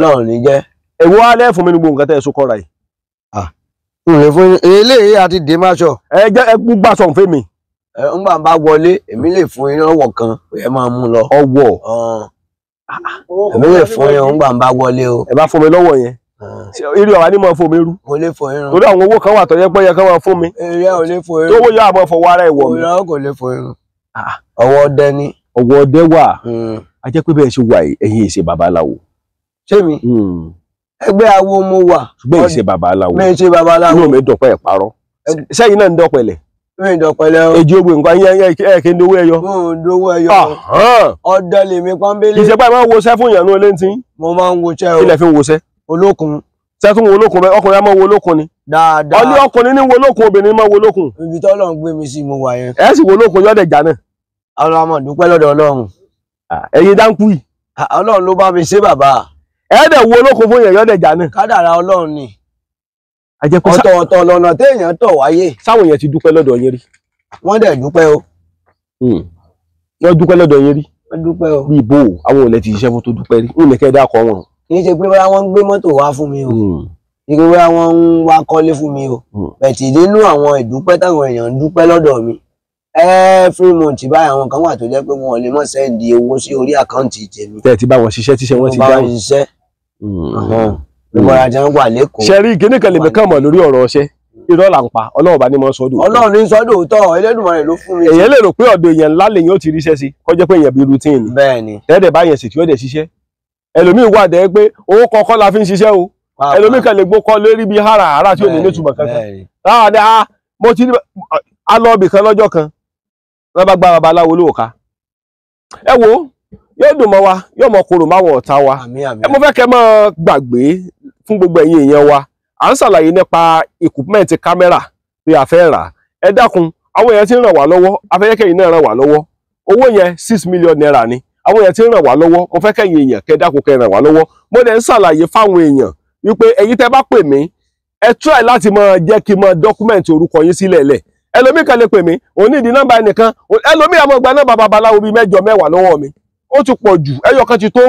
Ọlọ́run ní jẹ́. Èwo á lẹ́ fún mi ní gbogbo nǹkan tẹ́ ẹ so kọ́ra yìí. N fún eléyìí àti dèmáṣọ. Ẹ jẹ́ ẹ gbúgbà sọ̀ fún mi. Ẹ ń gbà bá wọlé, èmi lè fún yín lọ́wọ́ kan, ẹ máa mú lọ. Ọwọ́. Èmi lè fún yín ń gbà bá wọlé o. Ẹ bá fún mi lọ́wọ́ yẹn. Eré ọ̀wá ni mo fún mi rú. Mo lè fún yín. Torí àwọn owó kan wà tó yẹ pé yẹ kán máa fún mi. Eré ò lè fún yín. Tó owó yọ àmọ́ fọwọ́ ara ẹ̀ wọ̀ mi. Òyìnbó kò lè fún yín. Ọwọ́ ọdẹ ni. Ọwọ́ ọdẹ wà. A jẹ́ pé bẹ́ẹ̀ ṣe wà ẹ̀yin ìṣe babaláwo. Ṣé mi? Ẹgbẹ́ awo mo wà. Ṣùgbọ́n ìṣe babaláwo. Mi ṣe babaláwo. Inú mi dọ̀pẹ́ ẹ̀ parọ́. Sẹ́yìn náà ń dọ̀pẹ̀lẹ̀. Mi dọ̀pẹ̀lẹ̀ o. Èjì ogun nǹkan ẹ̀ kí n dowó ẹyọ. Mo ń dowó ẹyọ. Ọdẹ lèmi pọ́nbélé. Ìṣe pé ẹ máa ń woṣẹ́ fún ìyànú ilé tí. Mo máa ń woṣẹ́ o. Kí lẹ fi ń woṣẹ́? Olókun. Sẹ́tún wo olókun bẹ́ẹ̀ ọkùnrin á máa wo olókun ni. Dáadáa. Ọlé ọkùnrin ní wo olókun, obìnrin máa wo olókun. Ibi tọ́lọ́run gbé mi sí mo wà yẹn. Ẹ sì wo olókun yọ́dẹ̀ jà náà. Ọlọ́run máa dúpẹ́ lọ́dọ̀ Ọlọ́run. Ẹ̀yin dáńkú yìí. Ọlọ́run ló bá mi ṣe bàbá. Ẹ dẹ̀ wo olókun fún yẹn yọ́dẹ̀ jà náà. Kádàrá Ọlọ́run ni. Ọ̀tọ̀ọ̀tọ̀ lọ́nà téèyàn tọ̀ wáyé. Sáwọn èèyàn ti dúpẹ́ lọ́dọ̀ yín rí. Wọ́n dẹ̀ dúpẹ́ o. Wọ́n dúpẹ́ lọ́dọ̀ yín rí. Wọ́n dúpẹ́ o. Bí ibo àwọn olè ti ṣiṣẹ́ fún tó dúpẹ́ rí. Ń lè kẹ́ dákọ̀ wọn. Kì í ṣe pé bóyá wọ́n ń gbé mọ́tò wá fún mi o. Kì í ṣe bóyá wọ́n ń wá kọ́lé fún mi o. Bẹ̀tì nínú àwọn ìdúpẹ́ táwọn èèyàn ń dúpẹ́ lọ́dọ̀ mi. Every month báyìí àwọn kan wà tó jẹ́ pé wọn ò lè mọ̀ sẹ́ndì owó sí orí àkáǹtì tèmi. Tẹ́ ẹ ti bá wọn ṣiṣẹ́ tíṣẹ́ wọn ti dáhùn. Mo bá wọn ṣiṣẹ́. Ìgbọ́ra jẹun wà lẹ́kọ̀ọ́. Ṣe rí kíní kan lèmi kàn mọ̀ lórí ọ̀rọ̀ ọṣẹ́. Irọ́ là ń pa, Ọlọ́run bá ní mọ́ sọ́dọ̀. Ọlọ́run ní sọ́dọ̀ òótọ́, Elédùmarè ló fún mi. Èèyàn lè rò pé ọ̀dọ̀ èèyàn ńlá lèyàn ó ti ríṣẹ́ sí, kó jẹ́ pé èèyàn bíi routine ni. Bẹ́ẹ̀ni. Tẹ́ẹ̀dẹ̀ bá yẹn sì tí ó dẹ̀ ṣiṣẹ́. Ẹlòmíì wà dẹ́ pé owó kọ́kọ́ la fi ń ṣiṣẹ́ o. Ẹlòmíì kan lè gbó kọ́ lórí bíi háràhárà tí ò ní nítumọ̀ kankan. Táwa ni a mo ti a lọ ibì kan lọ́jọ́ kan, wọ́n bá gba babaláwo lóòka. Ẹ wo, yóò dùn mọ́ wa, yóò mọ korò máwọn ọ̀tá wa. Ẹ mo fẹ́ kẹ́ mọ́ gbàgbé fún gbogbo ẹ̀yin èèyàn wa. À ń ṣàlàyé nípa equipment kámẹ́rà tí a fẹ́ rà. Ẹ dákun, àwọn èèyàn tí ń ràn wá lọ́wọ́, afẹ́yẹ́kẹ́yìn náà ràn wá lọ́wọ́. Owó yẹn 6 million naira ni. Àwọn èèyàn tí ń ràn wá lọ́wọ́, mo fẹ́ kẹ́yìn èèyàn kẹ́ dákun kẹ́ ràn wá lọ́wọ́. Mo dẹ̀ ń ṣàlàyé fáwọn èèyàn wípé ẹ̀yin tẹ́ bá pè mí, ẹ try láti máa jẹ́ kí n máa document orúkọ yín sílẹ̀ lẹ̀. Ẹlòmíì kan lè pè mí, òun ní ìdí nọ́mbà ẹnìkan, ẹlòmíì àmọ́ gba nọ́mbà babaláwo bíi mẹ́jọ mẹ́wàá lọ́wọ́ mi. Ó ti pọ̀ jù, ẹyọ kan ti tó,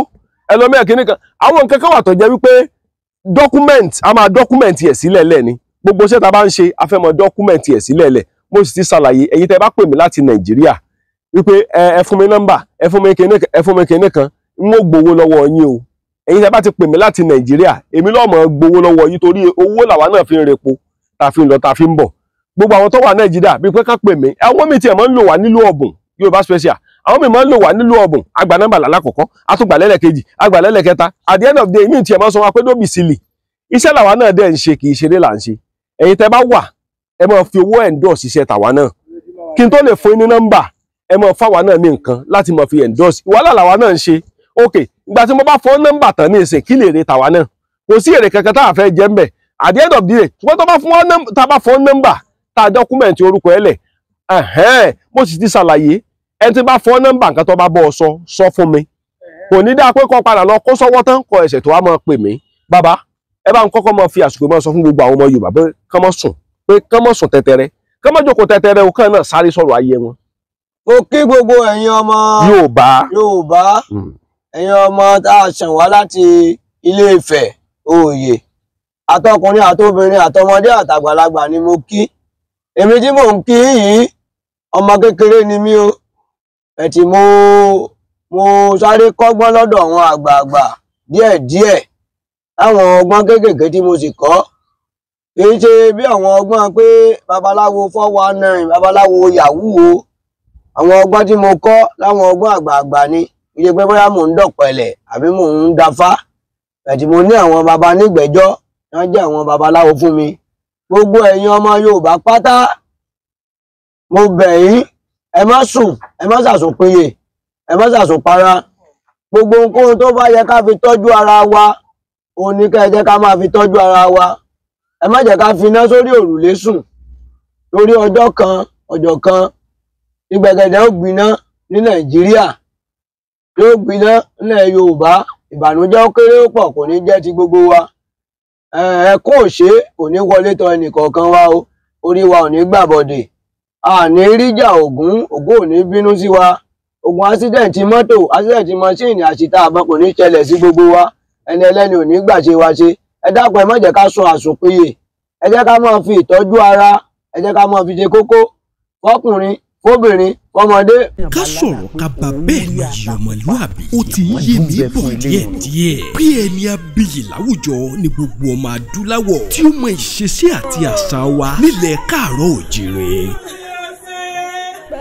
ẹlòmíì kìíní kan. Àwọn nǹkan kan wà tó jẹ́ wípé document, a máa document ẹ̀ sílẹ̀ lẹ̀ ni. Gbogbo iṣẹ́ tá a bá ń ṣe, a fẹ́ mọ document ẹ̀ sílẹ̀ lẹ̀. Mo sì ti ṣàlàyé, ẹ̀yin tẹ́ bá pè mí láti Nàìjíríà wípé ẹ fún mi nọ́mbà, ẹ fún mi kìíní kan, ẹ fún mi kìíní kan, n ó gbowó lọ́wọ́ yín o. Ẹ̀yin tẹ́ bá ti pè mí láti Nàìjíríà, èmi ló máa gbowó lọ́wọ́ yín torí owó làwa náà fi ń repo, tá a fi ń lọ, tá a fi ń bọ̀. Gbogbo àwọn tó wà Nàìjíríà bí pé ká pè mí, àwọn mi tiẹ̀ máa ń lò wá nílùú ọ̀bùn, Yorùbá special. Àwọn mi máa ń lò wá nílùú ọ̀bùn, àgbà nọ́mbà lálákọ̀ọ́kọ́, àtúgbà lẹ́lẹ̀kejì, àgbà lẹ́lẹ̀kẹta. At the end of the day, mi tiẹ̀ máa ń sọ wá pé dóbì sílì. Iṣẹ́ làwa náà dẹ̀ ń ṣe, kì í ṣeré là ń ṣe. Ẹ̀yin tẹ́ bá wà, ẹ máa fi owó endorse iṣẹ́ tàwa náà. Kí n tó lè fún yín ní nọ́mbà, ẹ máa fáwa náà ní nǹkan láti máa fi endorse. Wàhálà làwa náà ń ṣe. Ok, ìgbà tí mo bá fọ́ nọ́mbà tán ní ìsìn, kí lè èrè tàwa náà? Kò sí èrè kankan tá a fẹ́ jẹ ńbẹ̀. At the end of the day, ṣùgbọ́n tó bá fún wọn tá a bá fọ́ nọ́mbà, tá a dọ́kúmẹ̀ntì orúkọ ẹ lẹ̀. Mo sì ti ṣàlàyé, ẹni tí bá fọ́ nọ́mbà nǹkan tó bá bọ́ ọ sọ, sọ fún mi. Kò ní dáa pé kó padà lọ kó sọ́wọ́ tán, kó ẹsẹ̀ tó wá máa pè mí. Bàbá, ẹ bá ń kọ́kọ́ máa fi àsìkò máa sọ fún gbogbo àwọn ọmọ Yorùbá pé kán má sùn, pé kán má sùn tẹ́tẹ́rẹ́, kán má jókòó tẹ́tẹ́rẹ́ o, kán náà sáré sọ̀rọ̀ ayé wọn. Mo kí gbogbo ẹ̀yin ọmọ Yorùbá, Yorùbá, ẹ̀yin ọmọ tá a ṣàn wá láti Ilé Ifẹ̀ Òòyè, àtọkùnrin àtobìnrin àtọmọdé àtàgbàlagbà ni mo kí. Èmi tí mò ń kí yìí, ọmọ kékeré ni mí o. Ẹ̀tì mo sáré kọ́gbọ́n lọ́dọ̀ àwọn àgbààgbà díẹ̀díẹ̀. Láwọn ọgbọ́n kéékèèké tí mo sì kọ́, kì í ṣe bí àwọn ọgbọ́n pé babaláwo 419, babaláwo yahoo o. Àwọn ọgbọ́n tí mo kọ́ láwọn ọgbọ́n àgbààgbà ni. Kì í ṣe pé bóyá mò ń dọ̀pẹ̀lẹ̀ àbí mò ń dafá. Ẹ̀tì mo ní àwọn baba nígbẹ̀jọ́, wọ́n jẹ́ àwọn babaláwo fún mi. Gbogbo ẹ̀yin ọmọ Yorùbá pátá, mo bẹ̀ yín, ẹ má sùn, ẹ má sàsùn péye, ẹ má sàsùn para. Gbogbo ohunkóhun tó bá yẹ ká fi tọ́jú ara wa, òun ni ká ẹ jẹ́ ká máa fi tọ́jú ara wa. Ẹ má jẹ́ ká finá sórí òrùlé sùn. Lórí ọjọ́ kan, ọjọ́ kan, ìgbẹ̀gẹ̀dẹ̀ ó gbiná ní Nàìjíríà, yóò gbiná nílẹ̀ Yorùbá. Ìbànújẹ́ ó kéré ó pọ̀ kò ní jẹ́ ti gbogbo wa. Ẹkún òṣè kò ní wọlé tọ̀ ẹnìkọ̀ọ̀kan wa o. Orí wa ò ní gbàbọ̀dè. A ní ríjà Ògún, Ògún ò ní bínú sí wa. Ogun ásídẹ̀ǹtì mọ́tò, ásídẹ̀ǹtì mọ́ṣíìnì, àṣìta àbọn kò ní ṣẹlẹ̀ sí gbogbo wa. Ẹni ẹlẹ́ni ò ní gbà ṣe wa ṣe. Ẹ dákun, ẹ má jẹ́ ká sọ àsùnpìyè. Ẹ jẹ́ ká máa fi ìtọ́jú ara, ẹ jẹ́ ká máa fi ṣe kókó fọkùnrin, fóbìnrin, fọmọdé. Ká sọ̀rọ̀ ká bá bẹ́ẹ̀ ní yìí ọmọlúàbí, ó ti ń yé mi bọ̀ díẹ̀díẹ̀ bí ẹni abiyì láwùjọ ní gbogbo ọmọ adúláwọ̀ tí ó mọ ìṣesí àti àṣà wa nílẹ̀ káàárọ̀ òjìrè.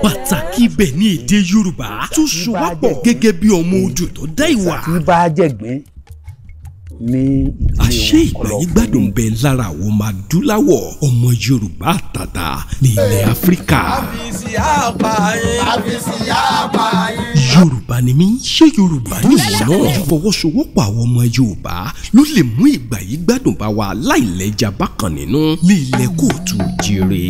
Pàtàkì ibẹ̀ ní èdè Yorùbá tó so wá pọ̀ gẹ́gẹ́ bí ọmọ ojú tó dá ìwà. Tí bá jẹ̀gbín ní àṣé ìgbàyígbádùn bẹ lára àwọn ọmọ adúláwọ̀, ọmọ Yorùbá àtàtà ní ilẹ̀ Áfíríkà. Yorùbá ni mí, ṣé Yorùbá ni ìwọ náà? Ìfọwọ́sowọ́pọ̀ àwọn ọmọ Yorùbá ló lè mú ìgbàyígbádùn bá wa láìlẹ́jà bákan nínú ní ilẹ̀ kóòtù jíire.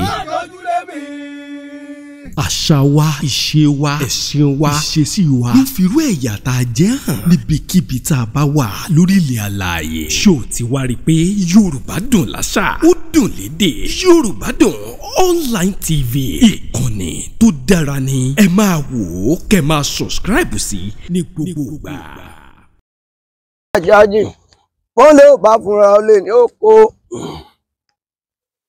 Àṣà wa, ìṣe wa, ẹ̀sìn wa, ìṣesí wa ló fi irú ẹ̀yà tá a jẹ́ hàn níbikíbi tá a bá wà lórílẹ̀ àlàyé. Ṣó o ti wá rí i pé Yorùbá dùn láṣà, ó dùn lédè? Yorùbá Dùn Online TV, ìkànnì tó dára ni. Ẹ máa wò ó, kẹ́ máa subscribe sí ní gbogbo ìgbà. Àjájì wọ́n lé ò bá fúnra ó lè ní oko.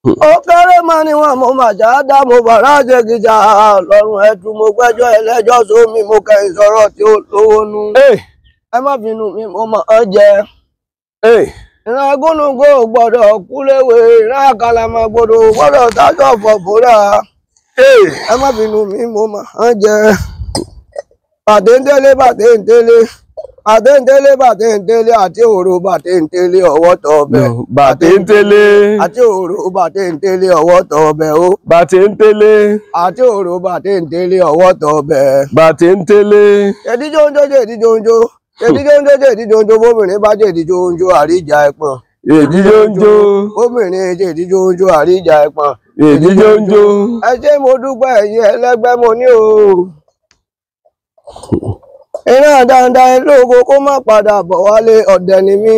Ó kéré máa ní wọn, mo mà já dá, mo bàrá jẹgìjà lọ́rùn ẹtù, mo gbẹ́jọ́ ẹlẹ́jọ́ sómi, mo kẹ́yìn sọ̀rọ̀ tí ó lówó nú. Ẹ má bínú mi, mo mọ̀ ọ́ jẹ. Ìran agúnugó gbọ́dọ̀ kúléwé, ìran àkàlàmọ̀gbòdò gbọ́dọ̀ tájọ́ fọ̀bùrà. Ẹ má bínú mi, mo mọ̀ ọ́ jẹ. Bàtẹ́ńtẹ́lé bàtẹ́ńtẹ́lé bàtẹ́ńtẹ́lé bàtẹ́ńtẹ́lé àti òru bàtẹ́ńtẹ́lé ọwọ́ tọ̀ bẹ̀. Bàtẹ́ńtẹ́lé àti òru bàtẹ́ńtẹ́lé ọwọ́ tọ̀ bẹ̀ o. Bàtẹ́ńtẹ́lé àti òru bàtẹ́ńtẹ́lé ọwọ́ tọ̀ bẹ̀. Bàtẹ́ńtẹ́lé. Èdíjóńjó jẹ́ èdíjóńjó, èdíjóńjó jẹ́ èdíjóńjó, bóbìnrin bá jẹ́ èdíjóńjó àríjà ẹ̀pọ̀n. Èdíjóńjó. Bóbìnrin jẹ́ èdíjóńjó àríjà ẹ̀pọ̀n. Èdíjóńjó. Ẹ ṣé, mo dúpẹ́ ẹ̀yin ẹlẹ́gbẹ́ mo ní o. Iná dandan lógo kó má padà bọ̀ wálé, ọ̀dẹ̀ ni mí.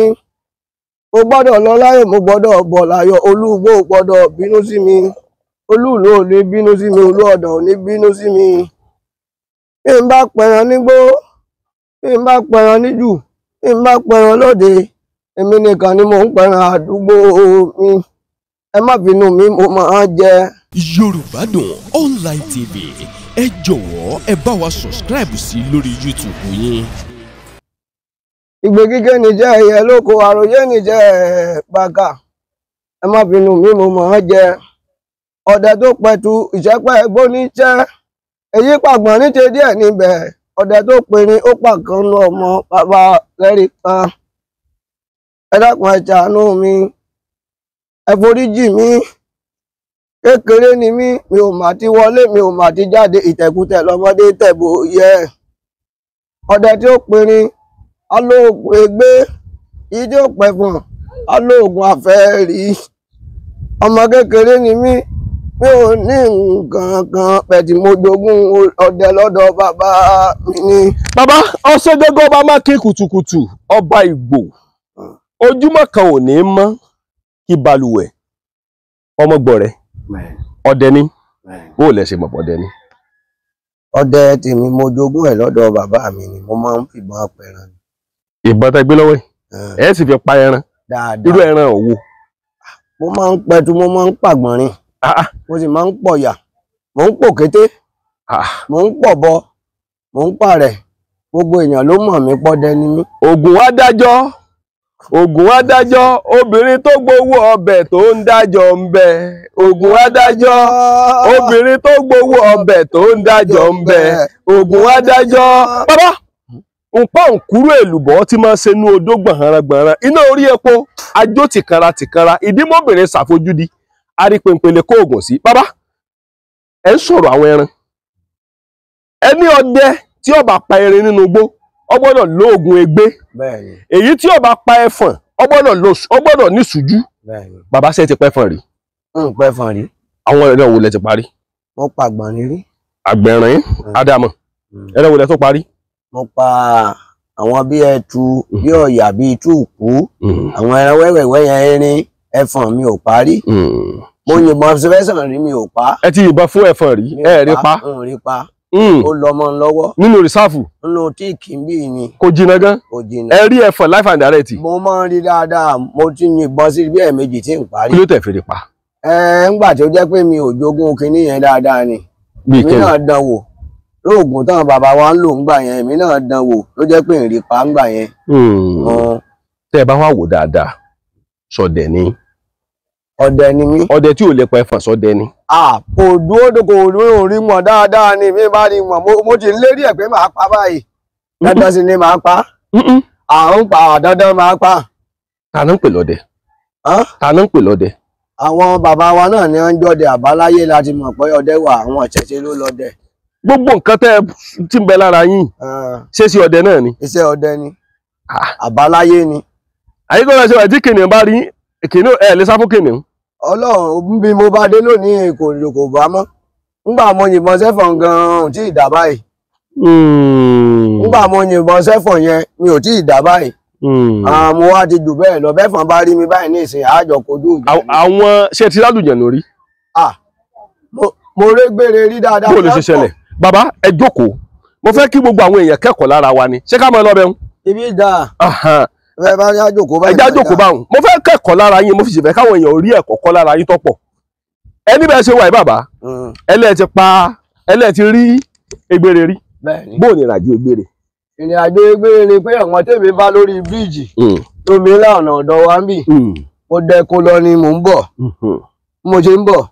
Mo gbọ́dọ̀ lọ láyọ̀, mo gbọ́dọ̀ bọ̀ láyọ̀. Olúgbò gbọ́dọ̀ bínú sí mi, olúùlú ò ní bínú sí mi, olú ọ̀dàn ò ní bínú sí mi. Bí n bá pẹran nígbó, bí n bá pẹran níjù, bí n bá pẹran lóde, èmi nìkan ni mò ń pẹran àdúgbò mi. Ẹ má bínú mi, mo máa jẹ. Yorùbá Dùn Online TV, ẹ jọ̀wọ́ ẹ bá wa subscribe sí lórí YouTube yín. Ìgbé kíké níjẹ́ ẹyẹ lóko, àròyé níjẹ́ bàkà. Ẹ má bínú mi, mo máa jẹ. Ọ̀dẹ tó pẹ̀tù ìṣẹ́pẹ́ gbóníṣẹ́, èyí pàgbọ́n níṣe díẹ̀ níbẹ̀. Ọ̀dẹ tó perin ó pàkan nu ọmọ bàbá lẹ́rìí kan. Ẹ dákun, ẹ ṣàánú mi, ẹ foríjì mi. Kékeré ni mí, mi ò mà ti wọlé, mi ò mà ti jáde, ìtẹ̀kùtẹ̀ lọ́mọdé tẹ̀bò yẹ. Ọdẹ tí ó perin alóògùn ègbé, yìí tí ó pẹ̀fọ̀n alóògùn àfẹ́rí. Ọmọ kékeré ni mí, mi ò ní nǹkan kan pẹ̀tì, mo jogún ọdẹ lọ́dọ̀ bàbá mi ni. Bàbá ọsẹ gẹ́gẹ́ ọba má ké kùtùkùtù ọba Ìgbò, ojúmọ́ kan ò ní mọ́ kí balùwẹ̀ ọmọ gbọ̀rẹ́. Ọdẹ ni bó lẹ ṣe mọ̀ ọdẹ ni. Ọdẹ tèmi mo jogún ẹ̀ lọ́dọ̀ bàbá mi ni, mo máa ń fìbọn apẹran. Ìbọn tẹ́ gbé lọ́wọ́ yìí ẹ sì fi pa ẹran dáadáa. Irú ẹran òwò. Mo máa ń pẹtu, mo máa ń pàgbọ̀nrín, mo sì máa ń pọ̀yà, mò ń pòkété, mò ń pọ̀bọ, mò ń pàrẹ̀. Gbogbo èèyàn ló mọ̀ mí pọ́dẹ ni mí. Ògùn wá dájọ́, Ògùn wá dájọ́, obìnrin tó gbowó ọbẹ̀ tó ń dájọ́ ń bẹ. Ògùn wá dájọ́, obìnrin tó gbowó ọbẹ̀ tó ń dájọ́ ń bẹ. Ògùn wá dájọ́. Bàbá nǹkan òǹkúrú èlùbọ́ tí máa ń ṣe inú odó gbọ̀nrangbọ̀nran, iná orí epo ajó tìkanra tìkanra, ìdímọ̀bìnrin ṣàfojúdi arípéńpele kó oògùn sí. Bàbá ẹ ń sọ̀rọ̀ àwọn ẹran, ẹni ọdẹ tí ó bá pa erin nínú igbó ó gbọ́dọ̀ lóògùn egbé, èyí tí ó bá pa ẹfọ̀n ó gbọ́dọ̀ ní sùjú. Bàbá ṣe ti pẹ́fọ̀n rí? N pẹ́fọ̀n rí. Àwọn ẹran wo lẹ ti parí? Mo pa àgbọ̀nrín rí. Àgbẹ̀rín ádámọ̀. Ẹran wo lẹ tó parí? Mo pa àwọn bí ẹtu, bí ọ̀yà, bí túùkú, àwọn ẹran wẹ́wẹ̀wẹ́ yẹn, erin, ẹfọ̀n mi ò parí. Mo yìnbọn fẹsàn rí, mi ò pa. Ẹ ti yìnbọn fún ẹfọ̀n rí, ẹ rí pa? N rí pa. Ó lọ mọ́ ń lọ́wọ́. Nínú rìsáàfù. Nínú tíìkì bí ni. Kò jìnnà gan. Kò jìnnà. Ẹ rí ẹ̀fọ̀n life and direct. Mo máa ń rí dáadáa, mo ti yìnbọn sí bí ẹ̀ẹ̀mejì tí ń parí. Kí ló tẹ̀ fèrè pa? Ńgbà tí ó jẹ́ pé mi ò jogún kinní yẹn dáadáa ni. Èmi náà dán wò. Lóògùn táwọn bàbá wa ń lò ńgbà yẹn, èmi náà dán wò ló jẹ́ pé ìrì pa ńgbà yẹn. Tẹ́ ẹ bá wà wò dáadáa, sọdẹ ni. Ọdẹ ni mí. Ọdẹ tí ò lè pa ẹ̀fọ̀n sọdẹ ni. Kò dúró kò dúró rí mọ̀ dáadáa ni mi bá rí mọ̀, mo ti ń lérí ẹ̀ pé màá pa báyìí. Dandan sì ni màá pa. À ń pa dandan màá pa. Ta ló ń pè lọ́dẹ? Ta ló ń pè lọ́dẹ? Àwọn bàbá wa náà ni wọ́n ń jọdẹ àbáláyé láti mọ̀ pé ọdẹ wà, àwọn ìṣẹ̀ṣe ló lọ́dẹ. Gbogbo nǹkan tẹ́ tí ń bẹ lára yín ṣé sí ọdẹ náà ni? Iṣẹ́ ọdẹ ni, àbáláyé ni. Àyíkọ́ ṣe wà tí kìnìún bá rí kìnìún ẹ̀ lè sá fún kìnìún. Ọlọ́run bí mo bá dé lónìí kò bá mọ́. Ńgbà mo yìnbọn sẹ́fọ̀n gan-an tí ì dà báyìí. Ńgbà mo yìnbọn sẹ́fọ̀n yẹn mi ò tí ì dà báyìí. Mo wá ti jù bẹ́ẹ̀ lọ, bẹ́fọ̀n bá rí mi báyìí ní ìsìn àjọ kojú ìjà. Àwọn ṣé ti lálùjẹ̀ lórí? Mo ré gbére rí dáadáa. Bó ló ṣe ṣẹlẹ̀? Bàbá ẹ jókòó, mo fẹ́ kí gbogbo àwọn èèyàn kẹ́kọ̀ọ́ lára wa ni. Ṣé ká máa lọ bẹ̀rù? Ibi ìdá ẹ bá yá jókòó báyìí. Ẹ já jókòó báwọn. Mo fẹ́ kẹ́kọ̀ọ́ lára yín, mo fi ṣèfẹ́ káwọn èèyàn rí ẹ̀kọ́ kọ́ lára yín tọ́pọ̀. Ẹni bẹ́ẹ̀ ṣe wà yìí bàbá, ẹlẹ́ẹ̀ ti pa, ẹlẹ́ẹ̀ ti rí egbére rí. Bóò ni ìrìnàjò egbére? Ìrìnàjò egbére ni pé àwọn tèmi bá lórí bíríìjì lómi ńlá ọ̀nà ọ̀dọ̀ wa ń bì. Mo dẹ́ko lọ ni mò ń bọ̀. Mo ṣe ń bọ̀,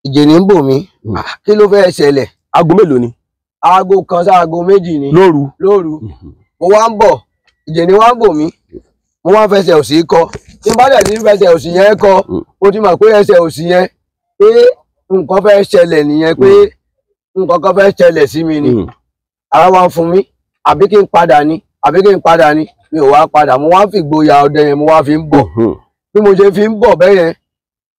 ìjì ní ń bò mí. Kí ló fẹ́ ṣẹlẹ̀? Aago mélòó ni? Aago 1 sí aago 2 ni. Lóru. Lóru. Mo wá ń bọ̀, ìjì ní wá ń bò mí. Mo wá ń fẹsẹ̀ òsì kọ. Tí n bá dẹ̀ ti ń fẹsẹ̀ òsì yẹn kọ, mo ti mọ̀ pé ẹsẹ̀ òsì yẹn pé nǹkan fẹ́ ṣẹlẹ̀ nìyẹn, pé nǹkan kan fẹ́ ṣẹlẹ̀ sí mi ni. Ara wa ń fún mi, àbí kí n padà ni, àbí kí n padà ni, mi ò wá padà. Mo wá ń fìgboyà ọdẹ yẹn, mo wá fi ń bọ̀. Bí mo ṣe fi ń bọ̀ bẹ́ẹ̀ yẹn,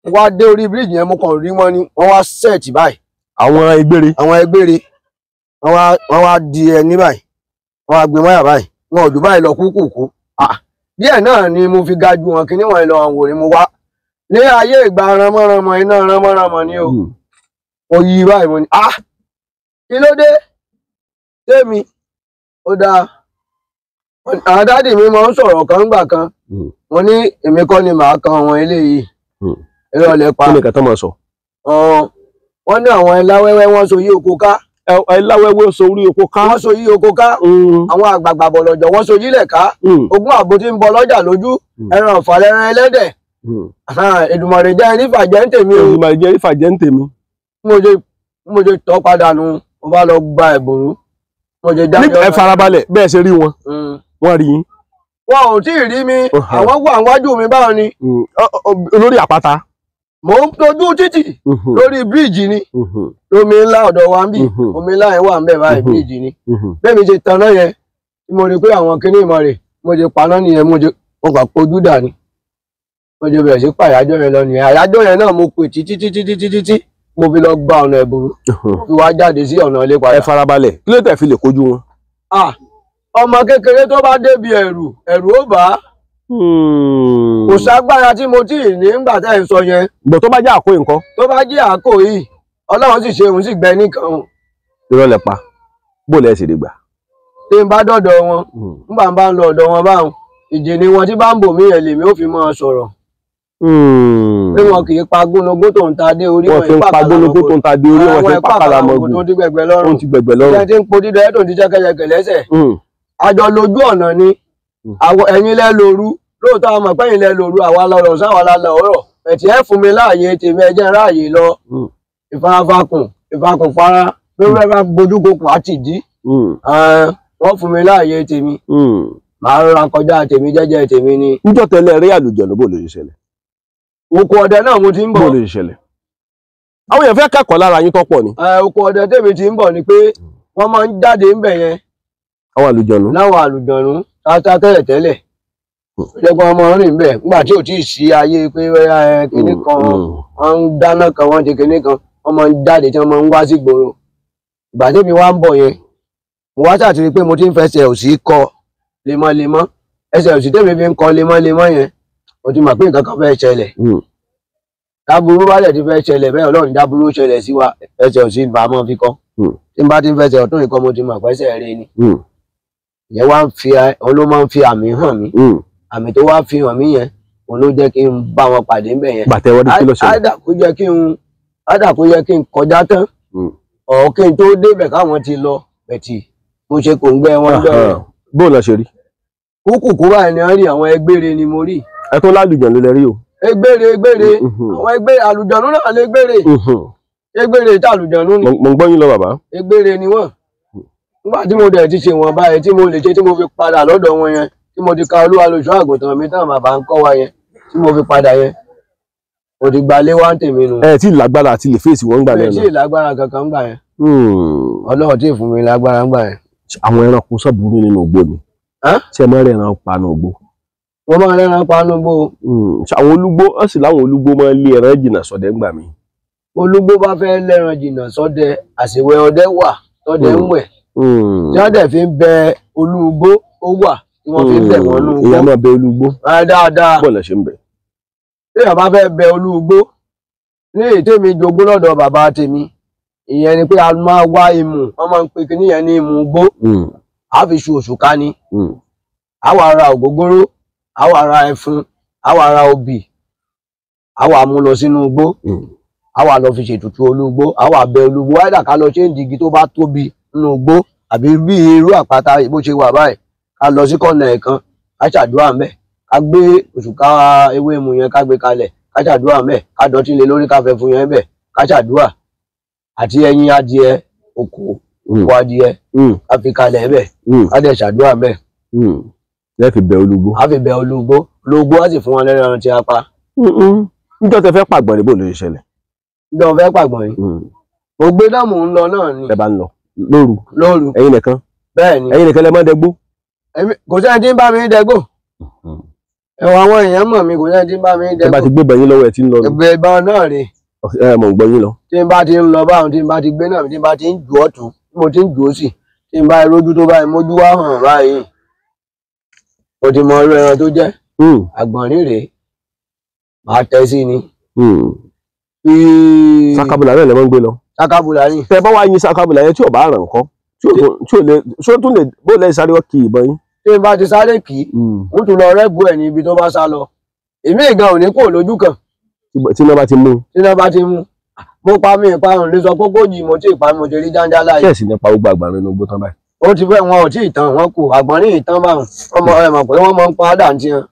mo wá dé orí bíríìjì yẹn, mo kàn rí wọn ni, wọ́n wá sẹ̀tì báyìí. Àwọn egbére. Àwọn egbére. Wọ́n wá di ẹni báyìí, wọ́n wá gbé mọ́yà báyìí, wọn ò jù báyìí lọ kúkúkú. Díẹ̀ náà ni mo fi ga ju wọn, kíní wọn lọ àwọn wò ni mo wá. Ní ayé ìgbà ránmọ́ránmọ́, iná ránmọ́ránmọ́ ni o. Mo yí báyìí, mo ní kí ló dé? Tèmi ó dáa. Àwọn dádì mi máa ń sọ̀rọ̀ kan ńgbà kan. Mo ní èmi kọ́ ni màá kan àwọn eléyìí. Irọ́ lẹ pa. Kí ni kàtá máa sọ? Wọ́n ní àwọn ẹláwẹ́wẹ́ wọ́n so yí oko ká. Ẹláwẹ́wẹ́ so orí oko ká. Wọ́n so yí oko ká. Àwọn àgbààgbà bọ̀lọ̀jọ̀ wọ́n so yílẹ̀ ká. Ogún àbò tí ń bọ lọ́jà lójú. Ẹran ọ̀fàlẹ́ran ẹlẹ́dẹ̀. Èdùmàrè jẹ́ nífàjẹ́ ń tèmi o. Èdùmàrè jẹ́ nífàjẹ́ ń tèmi. Mo ṣe tọ́ padà nu, mo bá lọ gba ẹ̀bùrú. Mo ṣe jáde. Ẹ farabalẹ̀ bẹ́ẹ̀ ṣe rí wọn. Wọ́n rí yín. Wọn ò tí ì rí mi, àwọn wà níwájú mi báwọn ni. Lórí àpáta. Mò ń tojú títì lórí bíríìjì ni. Omi ńlá ọ̀dọ̀ wa ń bì, omi ńlá yẹn wà ń bẹ̀ báyìí, bíríìjì ni. Bẹ́ẹ̀ mi ṣe taná yẹn, mo rí pé àwọn kinní ìmọ̀ rẹ̀, mo ṣe paná nìyẹn, mo ṣe mo kàn pojú dà ni. Mo ṣe bẹ̀rẹ̀ sí pa àyájọ́ yẹn lọ nìyẹn. Àyájọ́ yẹn náà mo pè títí títí títí títí mo fi lọ gba ọ̀nà ẹ̀bùrú, fi wá jáde sí ọ̀nà ilé padà. Ẹ farabalẹ̀, kí ló tẹ̀ fi lè kojú wọn? Ọmọ kékeré tó bá débi ẹ̀rù, ẹ̀rù ó bà á. Kò ságbára tí mo tíì ní ńgbà tẹ́ ń sọ yẹn. Gbọ̀ tó bá jẹ́ àkó nǹkan. Tó bá jẹ́ àkó yìí, Ọlọ́run sì ṣe òun sì gbẹ nìkan. Irọ́ lẹ pa, bó lẹ sì lè gbà. Tí n bá dọ̀dọ̀ wọn, nígbà n bá ń lọ ọ̀dọ̀ wọn báwọn, ìjì ni wọn tí bá ń bò mí yẹn lèmi ó fi máa sọ̀rọ̀. Pé wọn kì í pa gúnugún tó ń ta dé orí wọn kì í pa gúnugún tó ń ta dé orí wọn kì í pa kàlàmọ́gùn tó ń gbẹgbẹ lọ́rùn. Tó ń ti gbẹgbẹ lọ́rùn. Ṣé ti ń po dídẹ tó ń ti jẹ́kẹ́jẹ́kẹ́ lẹ́sẹ̀? Àjọ lójú ọ̀nà ni. Ẹ̀yin lẹ lóru, lóòótọ́ àmọ̀ pé ẹ̀yin lẹ lóru, àwa lọ́rọ̀ sáwa la lọ́rọ̀. Ẹ̀tì ẹ̀ fún mi láàyè tèmi, ẹ jẹ́ ráàyè lọ. Ìfarafakùn, ìfakùn fara, bí wọ́n bá gbójúgokùn àti ìdí. Wọ́n fún mi láàyè tèmi. Màá rọra kọjá tèmi jẹ́jẹ́ tèmi ni. Níjọ́ tẹ́lẹ̀ rí àlùjọ̀nú bó ló ṣe ṣẹlẹ̀? Oko ọdẹ náà mo ti ń bọ̀. Bó ló ṣe ṣẹlẹ̀? Àwọn èèyàn fẹ́ kẹ́kọ̀ọ́ lára yín tọ́pọ̀ ni. Oko ọdẹ tèmi ti ń bọ̀ ni pé wọ́n máa ń jáde ńbẹ̀ yẹn. Àwọn àlùjọ̀nú. Láwọn àlùjọ̀nú tata tẹ́lẹ̀ tẹ́lẹ̀. Ó jẹ́ pé wọ́n máa ń rìn bẹ́ẹ̀ nígbà tí ò tí ì sí ayé pé kinní kan wọ́n ń dáná kan wọ́n ti kinní kan wọ́n máa ń jáde tí wọ́n máa ń wá sí ìgboro. Ìgbà tèmi wá ń bọ̀ yẹn, mo wá ṣàtìrí pé mo ti ń fẹsẹ̀ òsì kọ lemọ́lemọ́. Ẹsẹ̀ òsì tèmi fi ń kọ lemọ́lemọ́ yẹn, mo ti mọ̀ pé nǹkan kan fẹ́ ṣẹlẹ̀. Dáburú bá dẹ̀ ti fẹ́ ṣẹlẹ̀ bẹ́ẹ̀, Ọlọ́run dáburú ṣẹlẹ̀ sí wa, ẹsẹ̀ òsì bá mọ́ fi kọ́. Tí n bá ti ń fẹsẹ̀ ọ̀tún yìí kọ́ mo ti mọ̀ pẹ́sẹ̀ rẹ ni. Ìyẹn wá ń fi òun ló máa ń fi àmì hàn mí. Àmì tó wá fi hàn mí yẹn òun ló jẹ́ kí n bá wọn pàdé ńbẹ̀ yẹn. Gbàtẹ́ wọ́n kí ló ṣẹlẹ̀? Ádà kó jẹ́ kí n kọjá tán ọ̀ kí n tó débẹ̀ káwọn ti lọ bẹ̀tì mo ṣe kò ń gbẹ́ wọn jọ rẹ̀. Bó lọ ṣe rí? Kúkú báyìí ni wọ́n rí, àwọn ẹgbére ni mo rí. Ẹ tó lálùjọ ló lẹ rí o. Egbére egbére àwọn ẹgbẹ́ àlùjọ̀nú náà lè gbére. Egbére tí àlùjọ̀nú ni. Mo ń gbọ́ yín lọ bàbá. Egbére ni wọ́n. Nígbà tí mo dẹ̀ ti ṣe wọ̀n báyìí tí mo lè ṣe tí mo fi padà lọ́dọ̀ wọn yẹn tí mo ti ka Olúwa lóṣù àgùntàn mi tán bàbá ń kọ́ wa yẹn tí mo fi padà yẹn mo ti gbalé wá ń tèmi nù. Ẹ tí lágbára àti lè fèsì wọn gbà náà. Ẹ tí lágbára kankan gbà yẹn. Ọlọ́run tí ì fún mi lágbára gbà yẹn. Àwọn ẹranko sọ́burú nínú igbó ni. Ṣé ẹ máa ń rẹran pa nínú igbó? Wọ́n máa ń rẹran pa nínú igbó. Àwọn olúgbó ó sì láwọn olúgbó máa ń lé ẹran jìnnà sọ́dẹ ńgbà mi. Olúgbó bá fẹ́ lẹ́ran jìnnà sọ́dẹ, àṣewẹ̀ ọdẹ wà tọ́dẹ ń wẹ̀. Tí wọ́n dẹ̀ fi ń bẹ olúgbó ó wà tí wọ́n fi ń bẹ̀ wọ́n nú igbó. Ìyá máa bẹ olúgbó. Dáadáa. Bọ́ọ̀lù ṣe ń bẹ̀. Tí èèyàn bá fẹ́ bẹ olúgbó ní èyí tèmi jogún lọ́dọ̀ bàbá tèmi ìyẹn ni pé a máa wá imù, wọ́n máa ń pe kíní yẹn ní imù igbó. A fi ṣu òṣùká ni. A wá ra ògógóró, a wá ra ẹfun, a wá ra obì, a wá mú lọ sínú igbó, a wá lọ fi ṣètùtù olúgbó, a wá bẹ olúgbó, wáyà ká lọ ṣe ń digi tó bá tóbi nínú igbó àbí bí irú àpáta bó ṣe wà báyìí, ká lọ sí kọ̀nà ẹ̀kan, ká ṣàdúrà ńbẹ̀, ká gbé òṣùká ewé mu yẹn ká gbé kalẹ̀, ká ṣàdúrà ńbẹ̀, ká dọ̀tí lé lórí ká fẹ́ fún yẹn ńbẹ̀, ká ṣàdúrà àti ẹyin adìẹ òkò òkò adìẹ ká fi kalẹ̀ ńbẹ̀, ká dẹ̀ ṣàdúrà ńbẹ̀. Lẹ́ fi bẹ olúgbó. A fi bẹ olúgbó, olúgbó á sì fún wọn lẹ́ran tí a pa. Níjọ́ tẹ fẹ́ pàgbọ̀n ní bò ló ṣe ṣẹlẹ̀? Níjọ́ fẹ́ pàgbọ̀n yìí. Mo gbé náà mò ń lọ náà ni. Ẹ bá ń lọ lóru. Lóru. Ẹ̀yin nìkan. Bẹ́ẹ̀ ni. Ẹ̀yin nìkan lẹ máa ń dẹgbó. Kò sẹ́ni tí ń bá mi dẹgbó. Ẹ̀wọ̀n àwọn èèyàn mọ̀ mi, kò sẹ́ni tí ń bá mi dẹgbó. Ẹ bá ti gbé bẹ̀yìn lọ́wọ́ ẹ ti ń lọ. Ẹgbẹ́ ìbọn náà rè. Ẹ mọ̀ ń gbọ́ yín lọ. Tí n bá ti ń lọ báwọn, tí n bá ti gbé náà, tí n bá ti ń jù ọ̀tún, tí mo ti ń jù ó sì, tí n bá rójú tó báyìí, mójú wá hàn báyìí. Mo ti mọ irú ẹran tó jẹ́. Àgbọ̀nrín rèé, màá tẹ sí ni. Sakabula náà lè máa ń gbé lọ. Sakabula ni. Tẹ bá wá yin sakabula yẹn tí ò bá ràn kọ́, tí ò lè ṣó tún lè bó lè sáré wọ́n kì í ìbọn yín. Tí n bá ti sáré kì í, n tún lọ rẹ́gbù ẹ̀ ní ibi tó bá sá lọ. Èmi ìgan ò ní kúrò lójú kan. Tí iná bá ti mú. Tí iná bá ti mú. Mo pa mi ìparun lè sọ kókó jì mo tí ìpa mi mo ti rí jáńjá láàyè. Ṣé ẹ̀sìn nípa gbogbo àgbàrin inú igbó tán báyìí? Ó ti fẹ́ wọn ò tí ì tán, wọn kù àgbọ̀nrín ìtàn báwọn. Ọmọ ẹ mọ̀ pé wọ́n máa ń pa á dàntí hàn.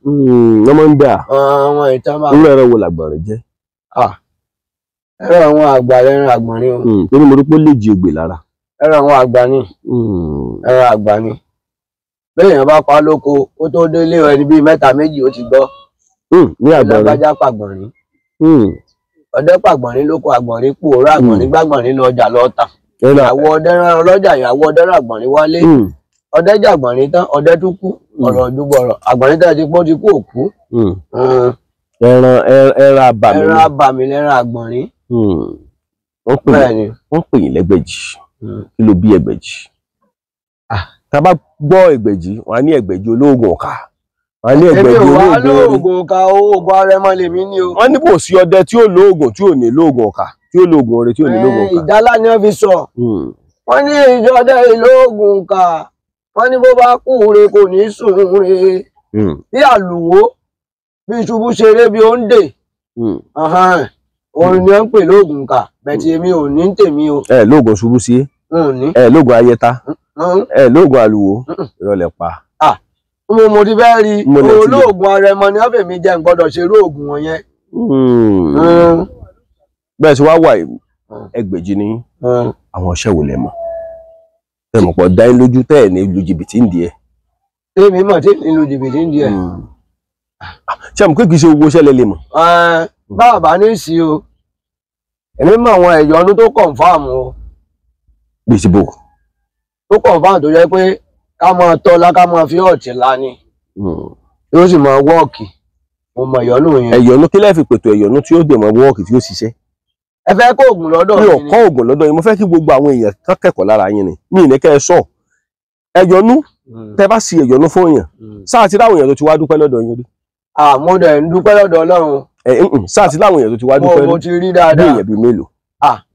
Wọ́n máa ń dà. Àwọn ìtàn báwọn. Irú ẹran wo làgbọ̀nrín jẹ́? Ẹran àwọn àgbà lẹ́ran àgbọ̀nrín o. Torí mo rí pé ó lè jí ogbè lára. Ẹran àwọn àgbà ni. Ẹran àgbà ni. Bẹ́ẹ̀ yẹn bá pa lóko, ó tó délé ẹni bíi mẹ́ta méjì ó ti gbọ́. Ní àgbọ̀nrín. Lágbájá pàgbọ̀nrín. Ọdẹ pàgbọ̀nrín lóko, àgbọ̀nrín pòórá, àgbọ̀nrín gbàgbọ̀nrín lọ ọjà lọ tà. Ìyàwó ọdẹ rán ọlọ́jà, ìyàwó ọdẹ rán àgbọ̀nrín wálé. Ọdẹ jàgbọ̀nrín tán, ọdẹ tún kú. Ọ̀rọ̀ ojúbọ̀rọ̀ àgbọ̀nrín tán ti pọ́n ti kú òkú. Ẹran abàmì. Ẹran abàmì lẹ́ran àgbọ̀nrín. Wọ́n pè yín lẹ́gbẹ̀jì. Kí ló bí ẹgbẹ̀jì? Tá a bá gbọ́ ẹgbẹ̀jì, wọ́n á ní ẹgbẹ̀jì olóògùn ọ̀kà. Wọ́n á ní ẹgbẹ̀jì olóògùn ọ̀kà. Oògùn arẹmọ lèmi ní o. Wọ́n ní kò sí ọdẹ tí ó lóògùn tí ò ní lóògùn ọ̀kà, tí ó lóògùn oore tí ò ní lóògùn ọ̀kà. Ìdálá ni wọ́n fi sọ. Wọ́n ní ìjọdẹ ìlóògùn ọ̀kà. Wọ́n ní bó bá kú re kò ní sùn re. Bí àlùwò, bí ṣubú ṣeré, bí ó ń dè. Òun ni wọ́n ń pè lóògùn ọ̀kà. Bẹ̀tì èmi ò ní tèmi o. Ẹ lóògùn ṣubú sí. Ẹ lóògùn ayẹta. Ẹ lóògùn àlùwò. Ìrọ̀lẹ́ pa. Mo ti fẹ́ rí olóògùn arẹmọ ni wọ́n fèmí jẹ́ n gbọ́dọ̀ ṣe irú oògùn wọn yẹn. Bẹ́ẹ̀ ṣe wá wà ẹgbẹ̀jì ní àwọn ọṣẹ́ wo lẹ mọ̀? Ẹ mọ̀ pọ̀ dá yín lójú tẹ́ ẹ̀ ní lu jìbìtì ń di ẹ̀. Èmi mọ̀ tí ní lu jìbìtì ń di ẹ̀. Ṣé àmọ́ pé kì í ṣe owó ṣẹlẹ̀ lè mọ̀? Bàbá ní sí o, èmi mọ̀ àwọn ẹ̀yọ́nú tó kọ̀ǹfàmù o. Bí ti bò. Tó kọ̀ǹfàmù tó jẹ́ pé ká máa tọ́lá ká máa fi ọ̀tí la ni yóò sì máa wọ́ọ̀kì. Mo mọ ìyọ́nú yẹn. Ẹ̀yọ́nú kí lẹ́ẹ̀ fi pètò ẹ̀yọ́nú tí ó dè mọ́ wọ́ọ̀kì tí ó ṣiṣẹ́? Ẹ fẹ́ kó oògùn lọ́dọ̀ mi ni. Mi ò kọ́ oògùn lọ́dọ̀ yín, mo fẹ́ kí gbogbo àwọn èèyàn kán kẹ́kọ̀ọ́ lára yín ni. Mi ì ní kẹ́ ẹ sọ. Ẹ̀yọ́nú tẹ bá sì ẹ̀yọ́nú fún èèyàn, sáà ti láwọn èèyàn tó ti wá dúpẹ́ lọ́dọ̀ yín rí. Mo dẹ̀ ń dúpẹ́ lọ́dọ̀ Ọlọ́run. Sáà ti láwọn èèyàn tó ti wá dúpẹ́ rí. Mo ti rí dáadáa. Bí èèyàn bíi mélòó?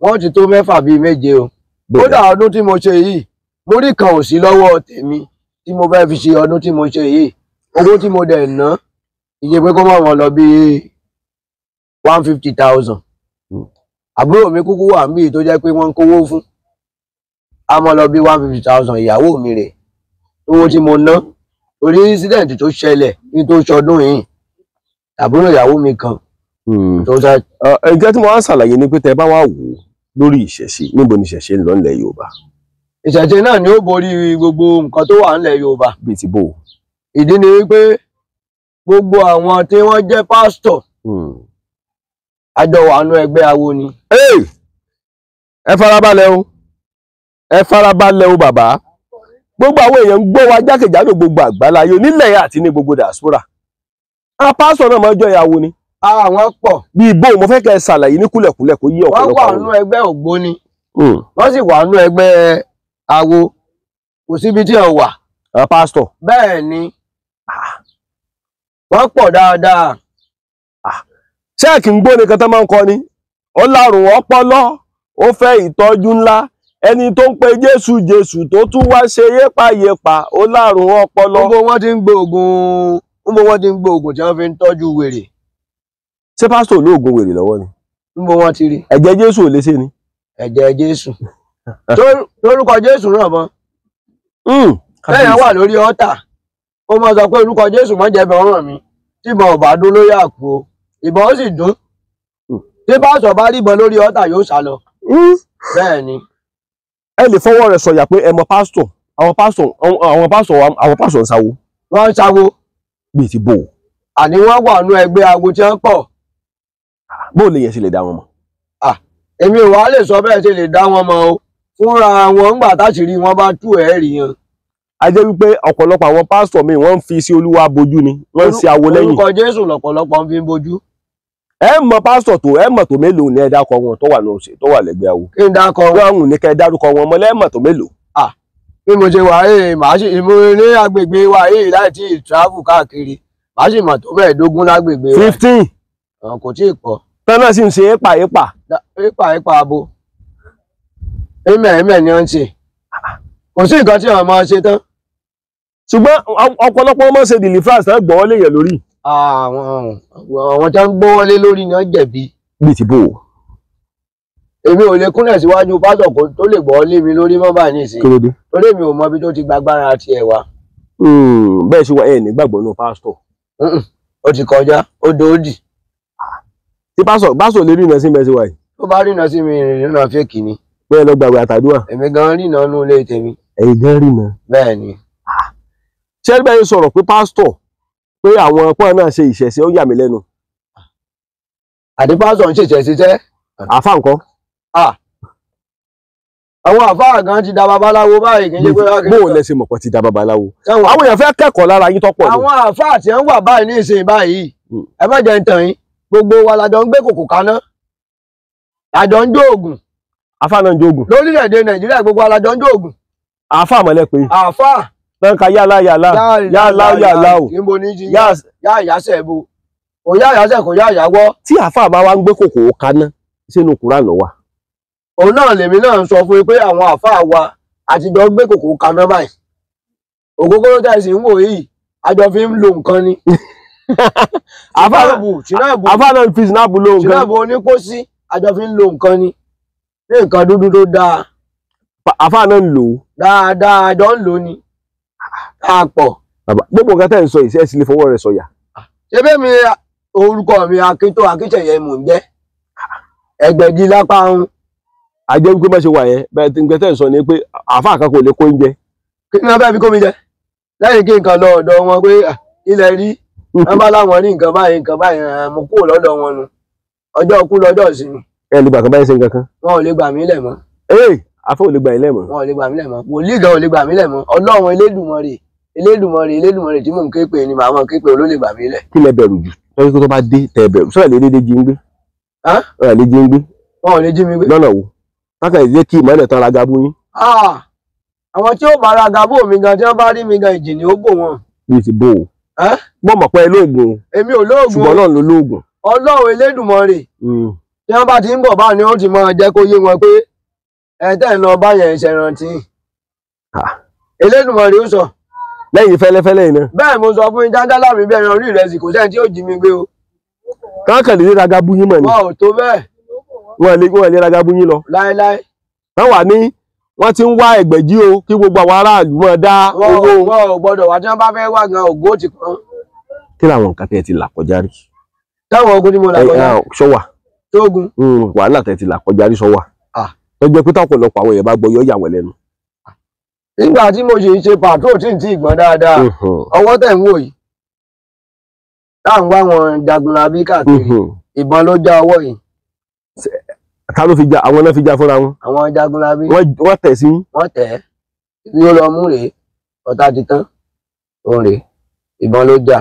Wọ́n ti tó mẹ́fà bíi méje o. Kódà ọdún tí mo ṣe yìí, múrí kan ò sí lọ́wọ́ tèmi tí mo fẹ́ fi ṣe ọdún tí mo ṣe yìí. Owó tí mo dẹ̀ ná iye pé kó má wọn lọ bí 150,000. Àbúrò mi kúkú wà níbí tó jẹ́ pé wọ́n ń kówó fún, a mọ́ lọ bí 150,000. Ìyàwó mi rè owó tí mo ná torí incident tó ṣẹlẹ̀ ní tó ṣọdún yìí, àbúrò ìyàwó mi kan tó ṣe. Ǹjẹ́ tí mo wá ń ṣàlàyé ni pé tẹ bá wá wò ó lórí ìṣẹ̀ṣe, níbo ni ìṣẹ̀ṣe ń lọ nílẹ̀ Yorùbá? Ìṣẹ̀ṣe náà ni ó borí gbogbo nǹkan tó wà nílẹ̀ Yorùbá. Bíi ti bò? Ìdí ni wípé gbogbo àwọn tí wọ́n jẹ́ pásítọ̀ àjọ wà nú ẹgbẹ́ awo ni. Ẹ farabalẹ̀ o, ẹ farabalẹ̀ o bàbá. Gbogbo àwọn èèyàn ń gbọ́ wa jákèjádò gbogbo àgbáláyé nílẹ̀ àti ní gbogbo diaspora. Àwọn pásítọ̀ náà máa ń jọ ìyàwó ni. Àwọn pọ̀. Bí ibo mo fẹ́ kẹ́ ẹ ṣàlàyé ní kúlẹ̀kúlẹ̀ kó yí ọ̀pọ̀lọpọ̀. Wọ́n wà nú ẹgbẹ́ ògbóni, wọ́n sì wà nú ẹgbẹ́ awo, kò síbi tí wọ́n wà. Àwọn pásítọ̀. Bẹ́ẹ̀ ni, wọ́n pọ̀ dáadáa. Ṣẹ́ẹ̀kì ń gbóni kan tó máa ń kọ ni, ó lárùn ọpọlọ, ó fẹ́ ìtọ́jú ńlá, ẹni tó ń pe Jésù Jésù tó tún wá ṣe yépayépa, ó lárùn ọpọlọ. Gbogbo wọn ti ń gbóògùn, gbogbo wọn ti ń gbóògùn tí wọ́n fi ń tọ́jú wèrè. Ṣé pásítọ̀ olóògùn wèrè lọ́wọ́ ni? Níbo wọ́n ti rí? Ẹ̀jẹ̀ Jésù ò lè ṣe ni. Ẹ̀jẹ̀ Jésù lórúkọ Jésù ràn mọ́. Lẹ́yìn wà lórí ọ́tà, ó máa sọ pé orúkọ Jésù má jẹ́ bẹ̀ ọ̀ràn mi, tí ìbọn ò bá dún lórí àpò, ìbọn ó sì dún. Tí pásítọ̀ bá ríbọn lórí ọ́tà yóò sá lọ. Bẹ́ẹ̀ ni. Ẹ lè fọwọ́ rẹ̀ sọ̀yà pé ẹ mọ pásítọ̀, àwọn pásítọ̀, àwọn pásítọ̀, àwọn pásítọ̀ ń sáwó. Wọ́n ń sáwó. Bíi ti bò. Àní wọ́n wà nú ẹgbẹ́ awo tí wọ́n pọ̀. Bó lè yẹn ṣe lè dá wọn mọ̀? Èmi ò wá lè sọ bẹ́ẹ̀ ṣe lè dá wọn mọ̀ o. Fúnra wọn ńgbà táṣìírí wọn bá tú ẹ̀ rí yan. A jẹ́ wípé ọ̀pọ̀lọpọ̀ àwọn pásítọ̀ mi wọ́n ń fi sí Olúwa bojú ni, wọ́n ń ṣe awo lẹ́yìn. Orúkọ Jésù lọ̀pọ̀lọpọ̀ ń fi bojú. Ẹ mọ̀ pásítọ̀ tó ẹ mọ̀ tó mélòó ni ẹ dákọ wọn tó wà ní tó wà lẹ́gbẹ́ awo. Kí n dákọ wọn? Wọ́n ní kẹ́ ẹ dárúkọ wọn mọ́ lẹ́mọ̀ tó mélòó. Bí mo ṣe wà yìí, màá sì mú ní agbègbè wa yìí láì tí ì travel káàkiri, màá sì mọ̀ tó mẹ́ẹ̀ẹ́dógún lágbègbè wa. 15. Kò tí ì pọ̀. Tán náà sì ń ṣe épa épa. Épa épa abo. Ẹ̀mẹ̀ ẹ̀mẹ̀ ni wọ́n ń ṣe. Kò sí nǹkan tí wọ́n máa ṣe tán. Ṣùgbọ́n ọ̀pọ̀lọpọ̀ wọn máa ń ṣe deliverance náà gbọ́wọ́ lé yẹn lórí. Àwọn tí wọ́n gbọ́wọ́ lé lórí ni wọ́n jẹ̀bi. Bíi ti bò ó. Èmi ò lè kúnlẹ̀ síwájú pásítọ̀ tó lè gbọ́ lé mi lórí mọ́ báyìí nísìnyí. Kí ló dé? Torí èmi ò mọ ibi tó ti gbàgbára tiẹ̀ wá. Bẹ́ẹ̀ ṣe wà ẹ̀ nígbàgbọ́ náà pásítọ̀. Ó ti kọjá, ó dòódì. Tí pásítọ̀ lè rìnà sí mẹ́sì wáyìí. Tó bá rìnà sí mi, ìrìnà fèkì ni. Bẹ́ẹ̀ lọ gbàgbé àtàdúrà. Èmi gan rìnà nú ilé tèmi. Ẹ̀yin gan rìnà. Bẹ́ẹ̀ ni. Ṣé ẹgbẹ́ yìí sọ̀rọ̀ pé pásítọ̀ pé àwọn ọpọ́n náà ṣe ìṣẹ̀ṣe ó yà mí lẹ́nu. Àti pásítọ̀ ń ṣèṣẹ̀ ṣiṣẹ́. Àfáà ńkọ́? Àwọn àfáà gan ti da babaláwo báyìí kì í ṣe pé. Bó o lẹ ṣe mọ̀ pé ti da babaláwo. Àwọn èèyàn fẹ́ kẹ́kọ̀ọ́ lára yín tọ́pọ̀ ni. Àwọn àfáà tí wọ́n wà báyìí ní ìsìn báyìí, ẹ má jẹ́ ń tàn yín, gbogbo wa la jọ ń gbé kòkò kaná, la jọ ń jó ògùn. Àfáà náà ń jó ògùn. Lórílẹ̀‐èdè Nàìjíríà gbogbo wa la jọ ń jó ògùn. Àfáà mọ̀lẹ́ pé. Àfáà. Tán ka yálà yálà yálà yálà o. Níbo ní ti yá ìyáṣẹ́ bo, kò yá ìyáṣẹ́ kò yá ìyáwọ́. Tí àfáà bá wá ń gbé kòkò kaná sínú Kùránì ló wà. Òun náà lèmi náà ń sọ fún yín pé àwọn àfáà wa àtijọ́ gbé kòkò kaná báyìí. Ògógóró tẹ̀sí ń wò yìí, àjọ fi ń lo nǹkan ni. Àfáà náà fi sinapu lo nǹkan. Sinapu onípòsí, àjọ fi ń lo nǹkan ni. Ní nǹkan dúdú tó dáa. Àfáà náà ń lò ó. Dáadáa àjọ ń lò ó ni. Àpọ̀. Bàbá gbogbo nǹkan tẹ̀ ń sọ yìí, ṣé ẹ sì lè fọwọ́ rẹ̀ sọ̀yà? Ṣé bẹ́ẹ̀ mi orúkọ mi Akíntó Akíntẹ̀yẹ mò ń jẹ́. Ẹgbẹ̀jì lápá ń. A jẹ́ wípé má ṣe wà yẹn, bẹ́ẹ̀ tí nǹkan tẹ̀ ń sọ ni pé àfáà kan kò lè kó oúnjẹ. Kí ni wọ́n fẹ́ fi kó mi jẹ? Lẹ́yìn kí nǹkan lọ ọ̀dọ̀ wọn pé ilẹ̀ rí, wọ́n bá láwọn rí nǹkan báyìí nǹkan báyìí, mo kúrò lọ́dọ̀ wọn nu. Ọjọ́ kú lọ́jọ́ ìsinmi. Ẹ lè gbà kan báyìí ṣe nǹkan kan. Wọn ò lè gbà mí lẹ̀ mọ́. Ee, àfáà ò lè gbà yín lẹ̀ mọ́. Wọn ò lè gbà mí lẹ̀ mọ́. Wòlíì gan ò lè gbà mí lẹ̀ mọ́. Ọlọ́run Elédùmarè, Elédùmarè, Elédùmarè tí mò ń ké pè ní màá mọ̀ ké pè ló lè gbà mí lẹ̀. Kí lẹ bẹ̀rù jù? Tọ́jú tó bá dé tẹ bẹ̀rù. Sọ́yà lè dédé jí ń gbé. Sọ́yà lè jí ń gbé. Wọn ò lè jí mi gbé. Lọ́nà wo? Káka ìdílé kí ìmọ̀lẹ̀ tán ra gabu yín. Àwọn tí ó bá ra gabu mi gan tí wọ́n bá rí mi gan ìjì ni ó bò wọ́n. Bí ti bò ó. Mo mọ̀ pé ẹ lóògùn. Èmi ò lóògùn. Ṣùgbọ́n Ọlọ́run ló lóògùn. Ọlọ́run Elédùmarè. Tí wọ́n bá ti ń bọ̀ báà ni ó ti máa jẹ́ kó yé wọn pé Ẹ tẹ́ ń lọ báyẹn ṣe rántí. Elédùmarè ó sọ. Lẹ́yìn fẹ́lẹ́fẹ́lẹ́ yìí náà. Bẹ́ẹ̀ mo sọ fún jájá láàmì bí ẹran orí ìrẹsì, kò sẹ́ni tí ó jí mi gbé o. Káàkiri lè raga bú yín mọ̀ ni. Wọn ò tó bẹ́ẹ̀. Wọ́n lè raga bú yín lọ. Láéláé. Wọ́n wà ní wọ́n ti ń wá ẹgbẹ̀jì o kí gbogbo àwọn aráàlú máa dá owó. Wọ́n ò gbọ́dọ̀ wá tí wọ́n bá fẹ́ wá gan ògo ti kan. Kí làwọn nǹkan tẹ́ ti là kọjá rí? Táwọn ogun tí mo là kọjá. Ṣọ́wà. Tógun. Wàhálà tẹ́ ti là kọjá rí ṣọ́wà. Tó jẹ́ pé tọ́pọ̀lọpọ̀ àwọn èèyàn bá gbọ́ yọ yà wọ́n lẹ́nu. Nígbà tí mo ṣe ń ṣe pàtrol tí n ti gbọ́n dáadáa, ọwọ́ tẹ̀ ń wò yìí, tá à ń wá wọn jagunlabi káàkiri, ìbọn ló já ọwọ́ yìí. Ta ló fi já? Àwọn náà fi já fúnra wọn. Àwọn jagunlabi. Wọ́n tẹ̀ sí. Wọ́n tẹ̀ ẹ́ ní ó lọ mú rèé, ọ̀tá ti tán, òun rèé, ìbọn ló já,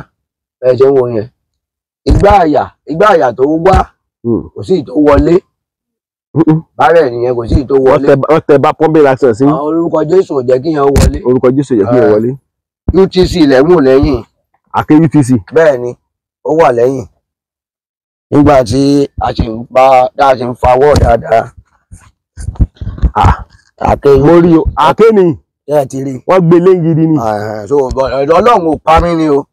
ẹ ṣe ń wo yẹn. Igbá àyà tó wá kò sí ìtó wọlé. Bárẹ̀ nìyẹn, kò sí ìtó wọlé. Wọ́n tẹ bá pọ́ńbé lásán sí. Orúkọ Jésù ò jẹ́ kí yẹn wọlé. Orúkọ Jésù ò jẹ́ kí yẹn wọlé. UTC lẹ́mú lẹ́yìn. Àké UTC. Bẹ́ẹ̀ ni, ó wà lẹ́yìn. Nígbà tí a ṣe ń bá tá a ṣe ń fawọ́ dáadáa. Àké mo rí o, àké ni. Ẹ ti rí. Wọ́n gbé lé gidi ni. Ọlọ́run ò pa mí ni o.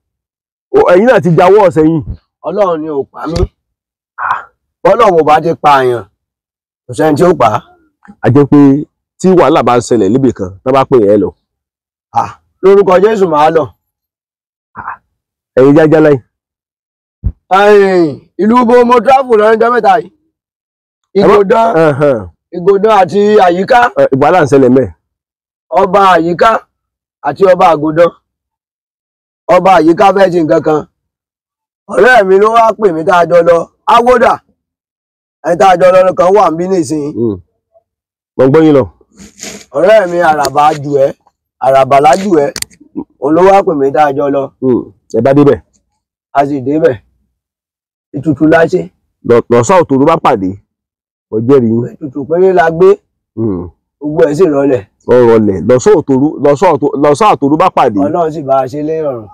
Ẹ̀yin náà ti jawọ́ ọ̀sẹ̀ yìí. Ọlọ́run ni ò pa mí. Bọ́lọ́run ò bá ti pa àyàn, kò sẹ́ni tí ó pa á. A jẹ́ pé tí wàhálà bá ń ṣẹlẹ̀ níbì kan, tó bá pè é lọ. Lórúkọ Jésù màá lọ. Ẹ̀yin jájá láyé. Ìlú bo mo travel lọ́jọ́ mẹ́ta yìí. Ìgòdán àti àyíká. Wàhálà ń ṣẹlẹ̀ mẹ́. Ọba àyíká àti ọba àgòdán. Ọba àyíká fẹ́ ṣe nǹkan kan. Ọ̀rẹ́ mi ló wá pè mí tá a jọ lọ. Awódà. Ẹni tá a jọ lọ kan wà níbí nísìnyí. Mo gbọ́ yín lọ. Ọ̀rẹ́ mi àràbà jù ẹ́, àràbà lájù ẹ́, òun ló wá pè mí tá a jọ lọ. Ẹ bá débẹ̀. A sì débẹ̀. Ètùtù la ṣe. Lọ́sàn òtòrò bá pàdé. Mo jẹ́rìí yín. Ètùtù péré la gbé. Gbogbo ẹ̀ sì rọlẹ̀. Ó rọlẹ̀. Lọ́sàn òtòrò bá pàdé. Ọlọ́run sì bá a ṣe lérọ̀rùn.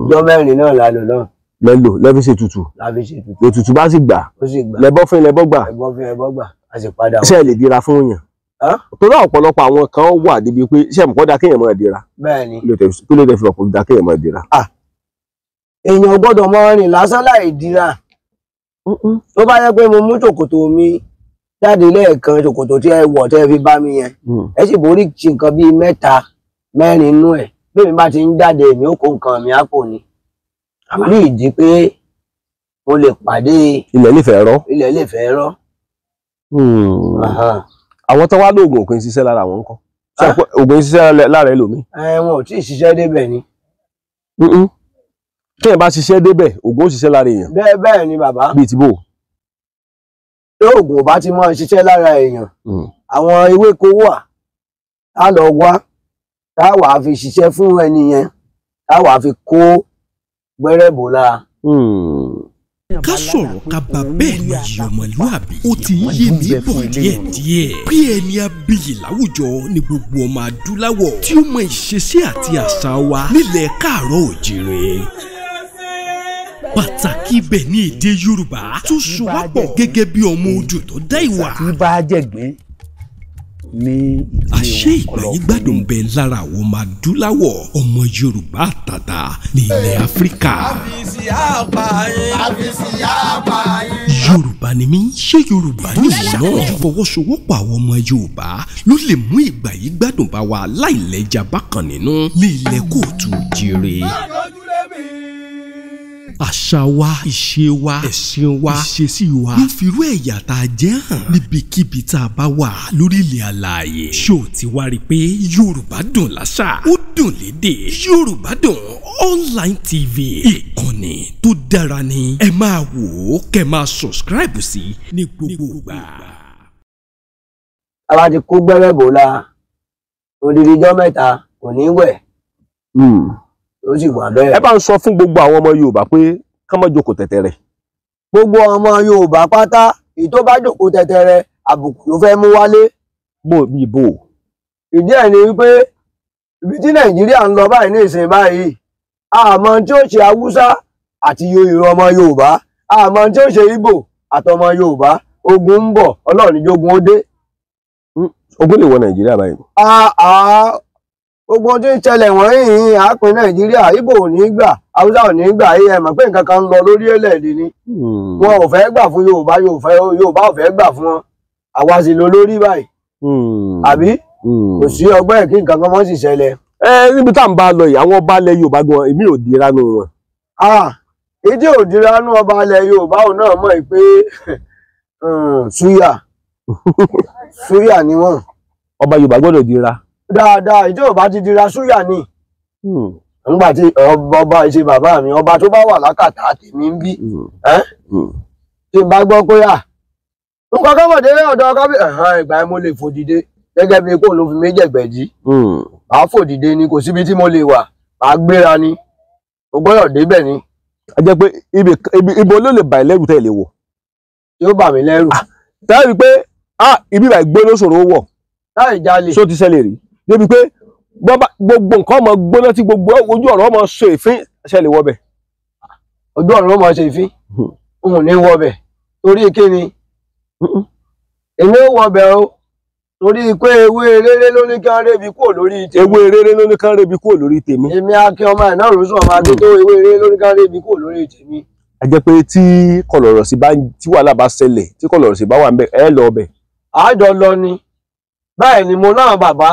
Ọjọ́ mẹ́rin náà la lò náà. Lẹ́lò lẹ́fi ṣe tutù. La fi ṣe tutù. Ètùtù bá sì gbà. Ó sì gbà. Lẹ́bọ́ fún lẹ́bọ́ gbà. Ẹbọ́ fún ẹbọ́ gbà. A sì padà. Ṣé ẹ lè dira fún yàn? Torí ọ̀pọ̀lọpọ̀ àwọn kan wà débi pé ṣé ẹ̀ mọ̀ dá kéèyàn máa dira. Bẹ́ẹ̀ni. Kí ló dé fi ọ̀pọ̀ dá kéèyàn máa dira? Èèyàn gbọ́dọ̀ máa rìn lásán láì dira. Tó bá yẹ pé mo mú ṣòkòtò mi jáde lẹ́ẹ̀kan, ṣòkòtò tí ẹ wọ̀ tẹ́ fi bá mi yẹn, ẹ sì borí ṣe nǹkan bíi mẹ́ta mẹ́rin inú ẹ̀. Bí mi bá ti ń jáde, èmi ó kó nǹkan mi á kò ní. Ní ìdí pé mo lè pàdé ilẹ̀ lè fẹ́ rọ́. Ilẹ̀ lè fẹ́ rọ́. Àwọn tó wá lóògùn òkè ń ṣiṣẹ́ lára àwọn ńkọ́? Ògùn ń ṣiṣẹ́ lára ẹlòmíì. Wọn ò tí ì ṣiṣẹ́ débẹ̀ ni. Tí ẹ bá ṣiṣẹ́ débẹ̀, ògùn ó ṣiṣẹ́ lára èèyàn. Bẹ́ẹ̀ bẹ́ẹ̀ ni bàbá. Bíi ti bò. Tí ògùn ò bá ti máa ṣiṣẹ́ lára èèyàn, àwọn ewéko wà á lọ wá, tá wàá fi ṣiṣẹ́ fún ẹni yẹn, tá wàá fi kó gbẹ́rẹ́ bò lára. Ká sọ̀rọ̀ ká bá bẹ́ẹ̀ ni yìí ọmọlúàbí ó ti ń yé mi bọ̀ díẹ̀díẹ̀ bí ẹni abiyì láwùjọ ni gbogbo ọmọ adúláwọ̀ tí ó mọ ìṣesí àti àṣà wa nílẹ̀ káàárọ̀ òjìrè. Pàtàkì ibẹ̀ ní èdè Yorùbá tó so wá pọ̀ gẹ́gẹ́ bí ọmọ odò tó dá ìwà. Tí bá jẹ̀gbín ní àṣé ìgbàyígbádùn bẹ lára àwọn ọmọ adúláwọ̀ ọmọ Yorùbá àtàtà ní ilẹ̀ Áfíríkà. Yorùbá ni mí, ṣé Yorùbá ni ìwọ náà? Ìfọwọ́sowọ́pọ̀ àwọn ọmọ Yorùbá ló lè mú ìgbàyígbádùn bá wa láìlẹ́jà bákan nínú ní ilẹ̀ kóòtù jíire. Àṣà wa, ìṣe wa, ẹ̀sìn wa, ìṣesí wa ló fi irú ẹ̀yà tá a jẹ́ hàn níbikíbi tá a bá wà lórílẹ̀ àlàyé. Ṣó o ti wá rí i pé Yorùbá dùn láṣà, ó dùn lédè. Yorùbá Dùn Online TV, ìkànnì tó dára ni. Ẹ máa wò ó, kẹ́ máa subscribe sí ní gbogbo ìgbà. A bá ti kó gbẹ́rẹ́ bò la, odidi ijọ́ mẹ́ta kò ní wẹ̀. Ó sì wà bẹ́ẹ̀. Ẹ bá ń sọ fún gbogbo àwọn ọmọ Yorùbá pé ká má jókòó tẹ̀tẹ̀rẹ̀. Gbogbo ọmọ Yorùbá pátá, èyí tó bá jókòó tẹ̀tẹ̀rẹ̀, àbùkù ló fẹ́ mú wálé. Bó bí bò. Ìdí ẹ̀ ni wípé ibi tí Nàìjíríà ń lọ báyìí ní ìsìn báyìí, àmọ́ tí ó ṣe Haúsá àti Yorùbá ọmọ Yorùbá, àmọ́ tí ó ṣe Ìgbò àtọmọ Yorùbá, ogun ń bọ̀, Ọlọ́run ní jogun ó dé. Ogun lè wọ Nàìjíríà báyìí. Gbogbo tí ń ṣẹlẹ̀ wọ̀nyí àápín Nàìjíríà, Ìgbò ò ní gbà, Haúsá ò ní gbà, ẹ mọ̀ pé nǹkan kan ń lọ lórí ẹlẹ́ẹ̀dì ni. Wọn ò fẹ́ gbà fún Yorùbá, Yorùbá ò fẹ́ gbà fún wọn. Àwa sì lọ lórí báyìí. Àbí kò sí ọgbọ́n ẹ̀ kí nǹkan kan mọ́ sì ṣẹlẹ̀. Níbi tá à ń bá lọ yìí, àwọn ọba ilẹ̀ Yorùbá gan èmi ò dira nù wọn. Ìdí ò dira nù ọba ilẹ̀ Yorùbá òun náà mọ̀ pé súyà súyà ni wọ́n. Ọba Yorùbá gbọ́dọ̀ dira. Dáadáa, ìdí ò bá ti dira súyà ni. Nígbà tí ọba ìṣe bàbá mi, ọba tó bá wà lákàtà tèmi ń bí. Tí n bá gbọ́ pé à nǹkan kọ́mọ̀dé ọ̀dọ̀ kábí ìgbà yẹn mo lè fò dìde gẹ́gẹ́ bí kò ló fi méjì ẹ̀gbẹ̀jì. Màá fò dìde ni, kò síbi tí mo lè wà, màá gbéra ni, mo gbọ́dọ̀ débẹ̀ ni. A jẹ́ pé ibo ló lè bà lẹ́rù tẹ́ lè wọ̀. Yóò bà mí lẹ́rù. Tẹ́lẹ̀ rí pé ibi ìbà gbóná ṣòro wọ̀. Láì jalè. Ṣó ti ṣẹlẹ̀ rí? Débi pé gbogbo nǹkan ọmọ gbóná tí gbogbo ojú ọ̀rọ̀ ọmọ ṣe ìfín ṣẹlẹ̀ wọbẹ̀. Ojú ọ̀rọ̀ ọmọ ṣe ìfín? Òun ní wọbẹ̀. Torí kí ni? Èmi ò wọbẹ̀ o. Torí pé ewé rere ló ní kán rébi kúrò lórí tèmi. Ewé rere ló ní kán rébi kúrò lórí tèmi. Èmi Akin ọmọ ẹ̀ náà ló sọ máa tó ewé rere ló ní kán rébi kúrò lórí tèmi. A jẹ́ pé tí kọlọ̀rọ̀ sí bá tí wàhálà bá ṣẹlẹ̀, tí kọlọ̀rọ̀ sí bá wà ńbẹ̀, ẹ lọ ọbẹ̀. Àjọ lọ ni. Bẹ́ẹ̀ ni mo láwọn bàbá.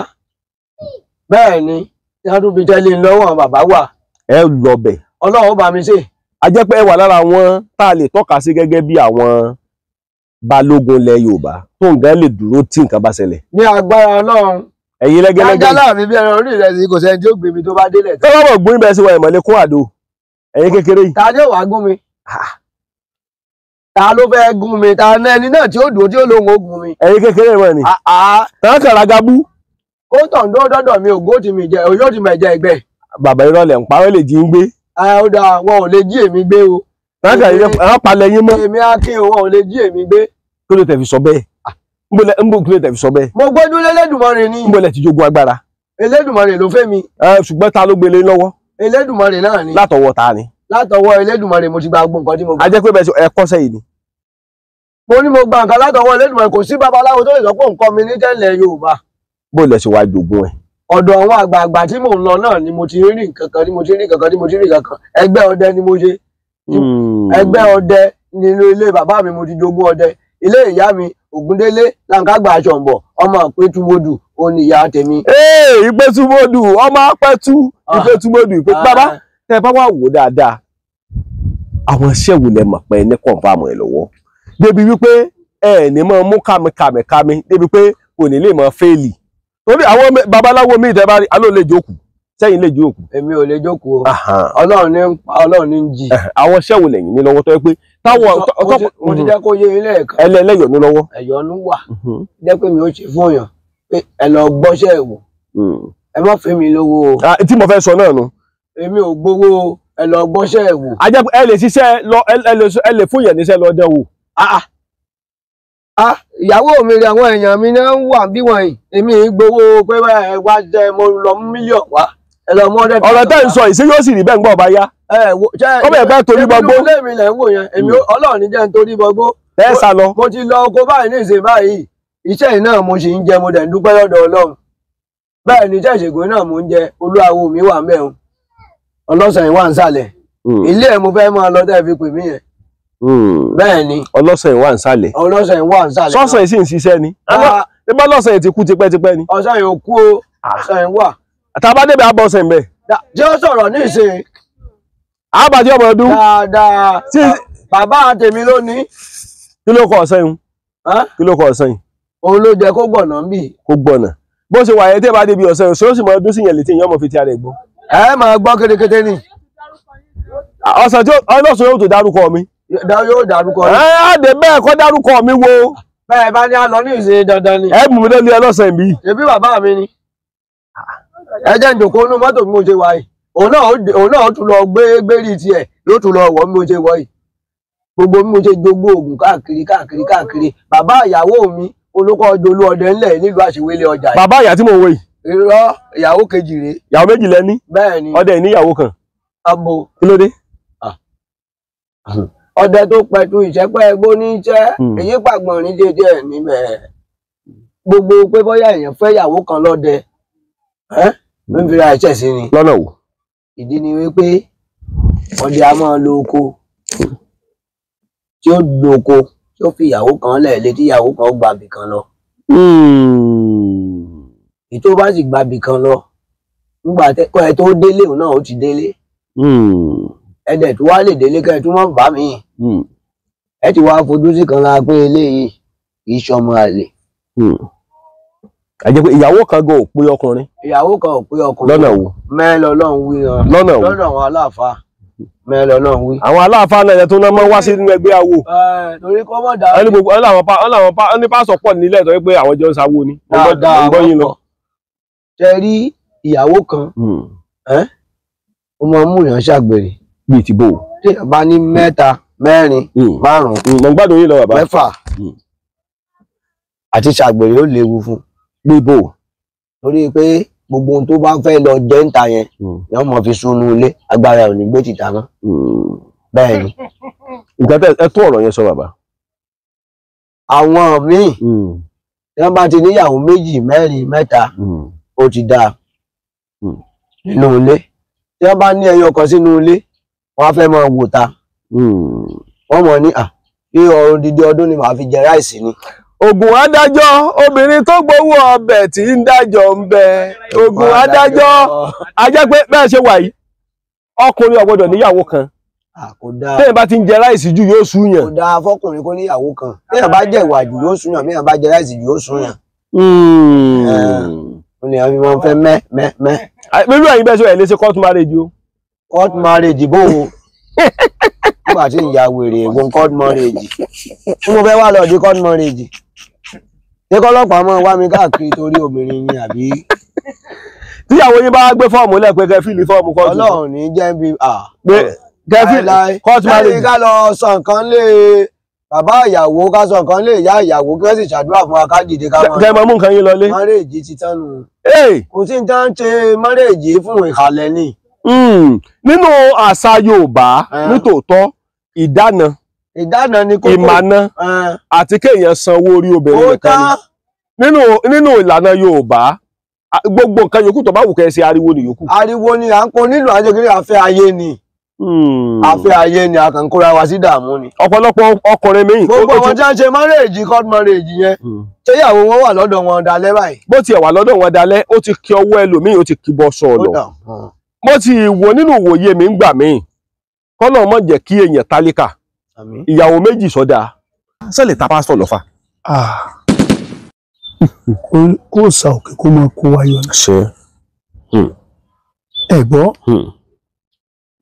Bẹ́ẹ̀ ni tí wọ́n tún fi tẹ́lẹ̀ lọ́wọ́ àwọn bàbá wà. Ẹ lọ ọbẹ̀. Ọlọ́run bá mi ṣe. A jẹ́ pé ẹ wà lára àwọn tá a lè tọ́ka sí gẹ́gẹ́ bí àwọn balógun ilẹ̀ Yorùbá tó nǹkan lè dúró tí nǹkan bá ṣẹlẹ̀. Ní agbára Ọlọ́run. Ẹ̀yin lẹ́gẹ́lẹ́gẹ́. Ajálà mi bí ẹran orí ìrẹsì, kò sẹ́ni tí ó gbé mi tó bá délẹ̀. Tọ́lá bọ̀ gún ibẹ̀ sí wa ìmọ̀lẹ́ kún àdó. Ẹ̀yin kékeré yìí. Ta ni ó wàá gún mi? Ta ló fẹ́ gún mi? Ta ní ẹni náà tí ó dùn tí ó lóhun ó gún mi? Ẹ̀yin kékeré wọn ni. Tàn kàrà gabú. Kó tàn dó dọ́dọ̀ mi, ògó ti mi jẹ, òyó ti mẹ̀jẹ ẹgbẹ́. Bàbá irọ́ lẹ̀ ń parọ́ lè jí ń gbé. Ó dáa, wọn ò lè jí èmi gbé o. Tàn kàrà palẹ̀ yín mọ́. Èmi Akin, wọn ò lè jí èmi gbé. Kí ló tẹ̀ fi sọ bẹ́ẹ̀? Nbó kí ló tẹ̀ fi sọ bẹ́ẹ̀? Mo gbójú lÉlédùmarè ni. Nbó lẹ ti jogún agbára? Elédùmarè ló fẹ́ mi. Ṣùgbọ́n ta ló gbélé lọ́wọ́? Elédùmarè náà ni. Látọwọ́ ta ni? Látọwọ́ Elédùmarè mo ti gba gbogbo nǹkan tí mo gbà. A jẹ́ pé bẹ́ẹ̀ ẹ kọ́ṣẹ́ yìí ni. Mo ní mo gba nǹkan látọwọ́ Elédùmarè, kò sí babaláwo tó lè sọ pé nǹkan mi ní tẹ́lẹ̀ Yorùbá. Bó lẹ ṣe wá jogún ẹ? Ọ̀dọ̀ àwọn àgbààgbà tí mò ń lọ náà ni mo ti rí nǹkan kan, tí mo ti rí nǹkan kan, tí mo ti rí nǹkan kan. Ẹgbẹ́ ọdẹ ni mo ṣe. Ẹgbẹ́ ọdẹ nínú ilé bàbá mi mo ti jogún ọdẹ. Ilé ìyá mi Ògúndélé Làǹkágbà Àṣọ̀ǹbọ̀ ọmọ Ìpẹ́tùmọ́dù ó ní ìyá tèmi. Ìpẹ́tùmọ́dù ọmọ Apẹ́tù Ìpẹ́tùmọ́dù ìpẹ́ bàbá tẹ bá wà wò dáadáa. Àwọn iṣẹ́ wo lẹ mọ̀ pé ní kọ̀ǹfàmù ẹ̀ lọ́wọ́? Débi wípé ẹ ní máa mú kàmìkàmìkàmì débi pé kò ní lè máa fẹ́ẹ̀lì. Torí àwọn babaláwo míì tẹ bá rí aló lè jókòó, sẹ́yìn lè jókòó. Èmi ò lè jókòó. Ọlọ́run ní ń pa, Ọlọ́run ní ń jí. Àwọn iṣẹ́ wo lẹ̀yin ní lọ́wọ́ tó yẹ pé táwọn mo ti jẹ́ kó yé ilé ẹ̀kan. Ẹlẹ́yọ̀nú lọ́wọ́. Ẹ̀yọ̀nú wà. Jẹ́ pé mi ò ṣe fún yàn pé ẹ lọ gbọ́ṣẹ́ wò. Ẹ má fẹ́ mi lówó o. Tí mo fẹ́ sọ náà nu. Èmi ò gbowó o, ẹ lọ gbọ́ṣẹ́ wò. A jẹ́ pé ẹ lè ṣiṣẹ́ lọ, ẹ lè fún yàn níṣẹ́ lọ dán wò. Ìyàwó mi rí àwọn èèyàn mi náà wà bí wọ̀nyí. Èmi ì gbowó pé ẹ wá jẹ mo lọ mú mílíọ̀nù wá. Ẹ lọ mú ọdẹ. Ọ̀rọ̀ tẹ́ ń sọ yìí ṣé yóò sì rí bẹ́ẹ̀ ń gbọ́ ọba yá. Ọmọ ẹ̀gbẹ́ torí bọgbó. Èmi lèmi lẹ̀ ń wò yẹn, èmi Ọlọ́run ní jẹ́ ń torí bọgbó. Ẹ sá lọ. Mo ti lọ oko báyìí ní ìsìn báyìí. Iṣẹ́ yìí náà mo sì ń jẹ, mo dẹ̀ ń dúpẹ́ lọ́dọ̀ Ọlọ́run. Bẹ́ẹ̀ ni iṣẹ́ ìṣègùn náà mo ń jẹ, olúwawo mi wà mẹ́rin. Ọlọ́sàn yìí wà ń sàlẹ̀. Ilé ẹ̀ mo fẹ́ máa lọ tẹ́ fi pè mí yẹn. Bẹ́ẹ̀ ni. Ọlọ́sàn yìí wà ń sàlẹ̀. Ọlọ́sàn yìí wà ń sàlẹ̀. Sọ́sàn yìí sì ń ṣiṣẹ́ ni. Ìbá lọ́sàn yìí ti kú tipẹ́tipẹ́ ni. Ọ̀sán yìí ò kú o, ọ̀sán yìí wà. Tàbá débẹ̀ abọ́ ọ̀sẹ̀ ń bẹ̀. Jẹ́ ó sọ̀rọ̀ ní ìsìn. Àbàjẹ́ ọmọ ọdún. Dáadáa. Bàbá tèmi ló ní. Kí ló kọ ọ̀sán yìí? Kí ló kọ ọ̀sán yìí? Òun ló jẹ́ kó gbọ̀nà ń bì. Kó gbọ̀nà. Bó ṣe wà yẹn tẹ́ bá débi ọ̀sán yìí, ṣé ó sì máa dún sí yẹn létí ìyẹn ọmọ fi ti ara ẹ̀ gbọ́. Ẹ máa gbọ́ kétékété ni. Ọ̀sán tí ọlọ́sùn yóò tó dárúkọ mi. Yóò dárúkọ mi. Ẹ á dé bẹ́ẹ̀ kọ́ dárúkọ mi wo. Bẹ́ẹ̀ bá ní á lọ ní ìsìn dandan ni. Ẹ mú mi lọ́lé ọlọ́sàn bí. Ṣebí bàbá mi ni. Ẹ jẹ́ ìjòkó inú mọ́tò bí mo ṣe wà yìí. Òun náà tún lọ gbé gbérí tiẹ̀ yóò tún lọ wọ̀ bí mo ṣe wọ̀ yìí. Gbogbo bí mo ṣe jogún oògùn káàkiri káàkiri káàkiri. Bàbá ìyàwó mi olókọ́ jolú ọdẹ ńlẹ̀ nílùú àṣewélé ọjà yìí. Bàbá ìyá tí mo wò yìí. Irọ́ ìyàwó kejì rèé. Ìyàwó méjì lẹ ní. Bẹ́ẹ̀ ni. Ọdẹ níyàwó kan. Abo. Kí ló dé? Ọdẹ tó pẹ̀tù ìṣẹ́pẹ́ ẹgbó ní iṣẹ́, èyí pàgbọ̀n ní dédé ẹ̀ níbẹ̀. Gbogbo pé bóyá èèyàn fẹ́ ìyàwó kan lọ́dẹ ń fi ra ẹ̀ṣẹ̀ sí ni. Lọ́nà wo? Ìdí ni wípé ọdẹ a máa lo oko tí ó lo oko tí ó fi ìyàwó kan lẹ̀ létí ìyàwó kan ó gbàbì kan lọ. Èyí tó bá sì gbàbì kan lọ nígbà tẹ́kọ̀ ẹ tó délé òun náà ó ti délé. Ẹ̀dẹ̀ tó wá lè délé kẹ́ ẹ tó mọ̀ bá mi. Ẹ ti wá fojú sí kan lára pé eléyìí kì í ṣọmọ àlè. A jẹ́ pé ìyàwó kan gan ò pé ọkùnrin. Ìyàwó kan ò pé ọkùnrin. Lọ́nà wo? Mẹ́rin Ọlọ́run wí hàn. Lọ́nà wo? Lọ́nà àwọn aláàfáà. Mẹ́rin Ọlọ́run wí. Àwọn aláàfáà náà yẹn tó náà máa ń wá sí inú ẹgbẹ́ awo. Torí kọ́ mọ̀ dá. Ẹni gbogbo ọ̀n ní pásọ̀ pọ̀ nílẹ̀ tó yẹ pé àwọn jọ ń sáwó ni. Dáadáa gbọ́ yín lọ. Ṣe rí ìyàwó kan ó máa mú ìyàn ṣàgbèrè. Bíi ti bò. Tí èèyàn bá ní mẹ́ta, mẹ́rin, márùn-ún. Mo ń gbádùn yín lọ bàbá. Mẹ́fà. Àti ṣàgbèrè ó léwu fún. Bíi bò. Torí pé gbogbo ohun tó bá fẹ́ lọ jẹ ń ta yẹn yóò mọ̀ fi sunú ilé, agbára ò ní gbé tìta mọ́. Bẹ́ẹ̀ ni. Nǹkan tẹ ẹ tó ọ̀rọ̀ yẹn sọ bàbá. Àwọn míì tí wọ́n bá ti níyàwó méjì, mẹ́rin, mẹ́ta, ó ti dáa nínú ilé. Tí wọ́n bá ní ẹyọ kan sínú ilé, wọ́n á fẹ́ máa wò ta. Wọ́n mọ̀ ní à bí odidi ọdún ni màá fi jẹ ráìsì ni. Ògùn adájọ́ obìnrin tó gbowó ọbẹ̀ tí ń dájọ́ ń bẹ. Ògùn adájọ́ a jẹ́ pé bẹ́ẹ̀ ṣe wà yìí ọkùnrin ò gbọ́dọ̀ níyàwó kan. Téèyàn bá ti ń jẹ ráìsì jù yóò súyàn. Kò dáa fọkùnrin kó níyàwó kan. Téèyàn bá jẹ ìwà jù yóò súyàn, téèyàn bá jẹ ráìsì jù yóò súyàn. Ó ní àwọn ọmọ fẹ́ mẹ́ mẹ́ mẹ́. Irú ẹ̀yin bẹ́ẹ̀ ṣe ẹ̀ lè ṣe court marriage o. Court marriage bó o. Nígbà tí ìyá wèrè ègbón court marriage. Tí mo fẹ́ wá lọ di court marriage. Ṣé kọ́lọ́pàá máa wá mi káàkiri torí obìnrin ni àbí? Tíyàwó yín bá gbé fọ́ọ̀mù lẹ́pẹ́ kẹ́ fíìlì fọ́ọ̀mù kóòtù. Ọlọ́run ní jẹ́ bí pé kẹ́ fíìlì court marriage. Ká lọ sọ nǹkan lé bàbá ìyàwó, ká sọ nǹkan lé ìyá ìyàwó, kí wọ́n sì ṣàdúrà fún wa ká dìde ká mọ̀. Kẹ́ ẹ máa mú nǹkan yín lọlé. Márèèjì ti tán nù. Kò sí ní tán ṣe márèèjì fún ìhàlẹ̀ ni. Nínú àṣà Yorùbá nítòótọ́ ìdáná ìdáná ni kókó ìmàna àti kéèyàn sanwó orí obìnrin nìkan ni nínú ìlànà Yorùbá gbogbo nǹkan yòókù tó bá wù kẹ́ ṣe ariwo ni yòókù. Ariwo ni à ń kó nílò àjẹkiri àfẹ́ ayé ni àfẹ́ ayé ni a kàn kóra wa sí dààmú ni. Ọ̀pọ̀lọpọ̀ ọkùnrin míì. Gbogbo wọn tí wọ́n ṣe márèèjì court marriage yẹn ṣé ìyàwó wọn wà lọ́dọ̀ wọn dalẹ́ báyìí. Bó tiẹ̀ wà lọ́dọ̀ wọn dalẹ́ ó ti kí ọwọ́ ẹlòmíì ó ti kí bọ́ sọ̀lọ̀. Mo ti wò nínú ìwòye mi ń gbà míì kọ́nà mọ̀ jẹ́ kí èèyàn tálíkà ìyàwó méjì sọ́dà sẹ́lẹ̀ ta pásítọ̀ lọ́fà. Kó sa òkè kó máa kó wa yọ ní. Ẹ gbọ́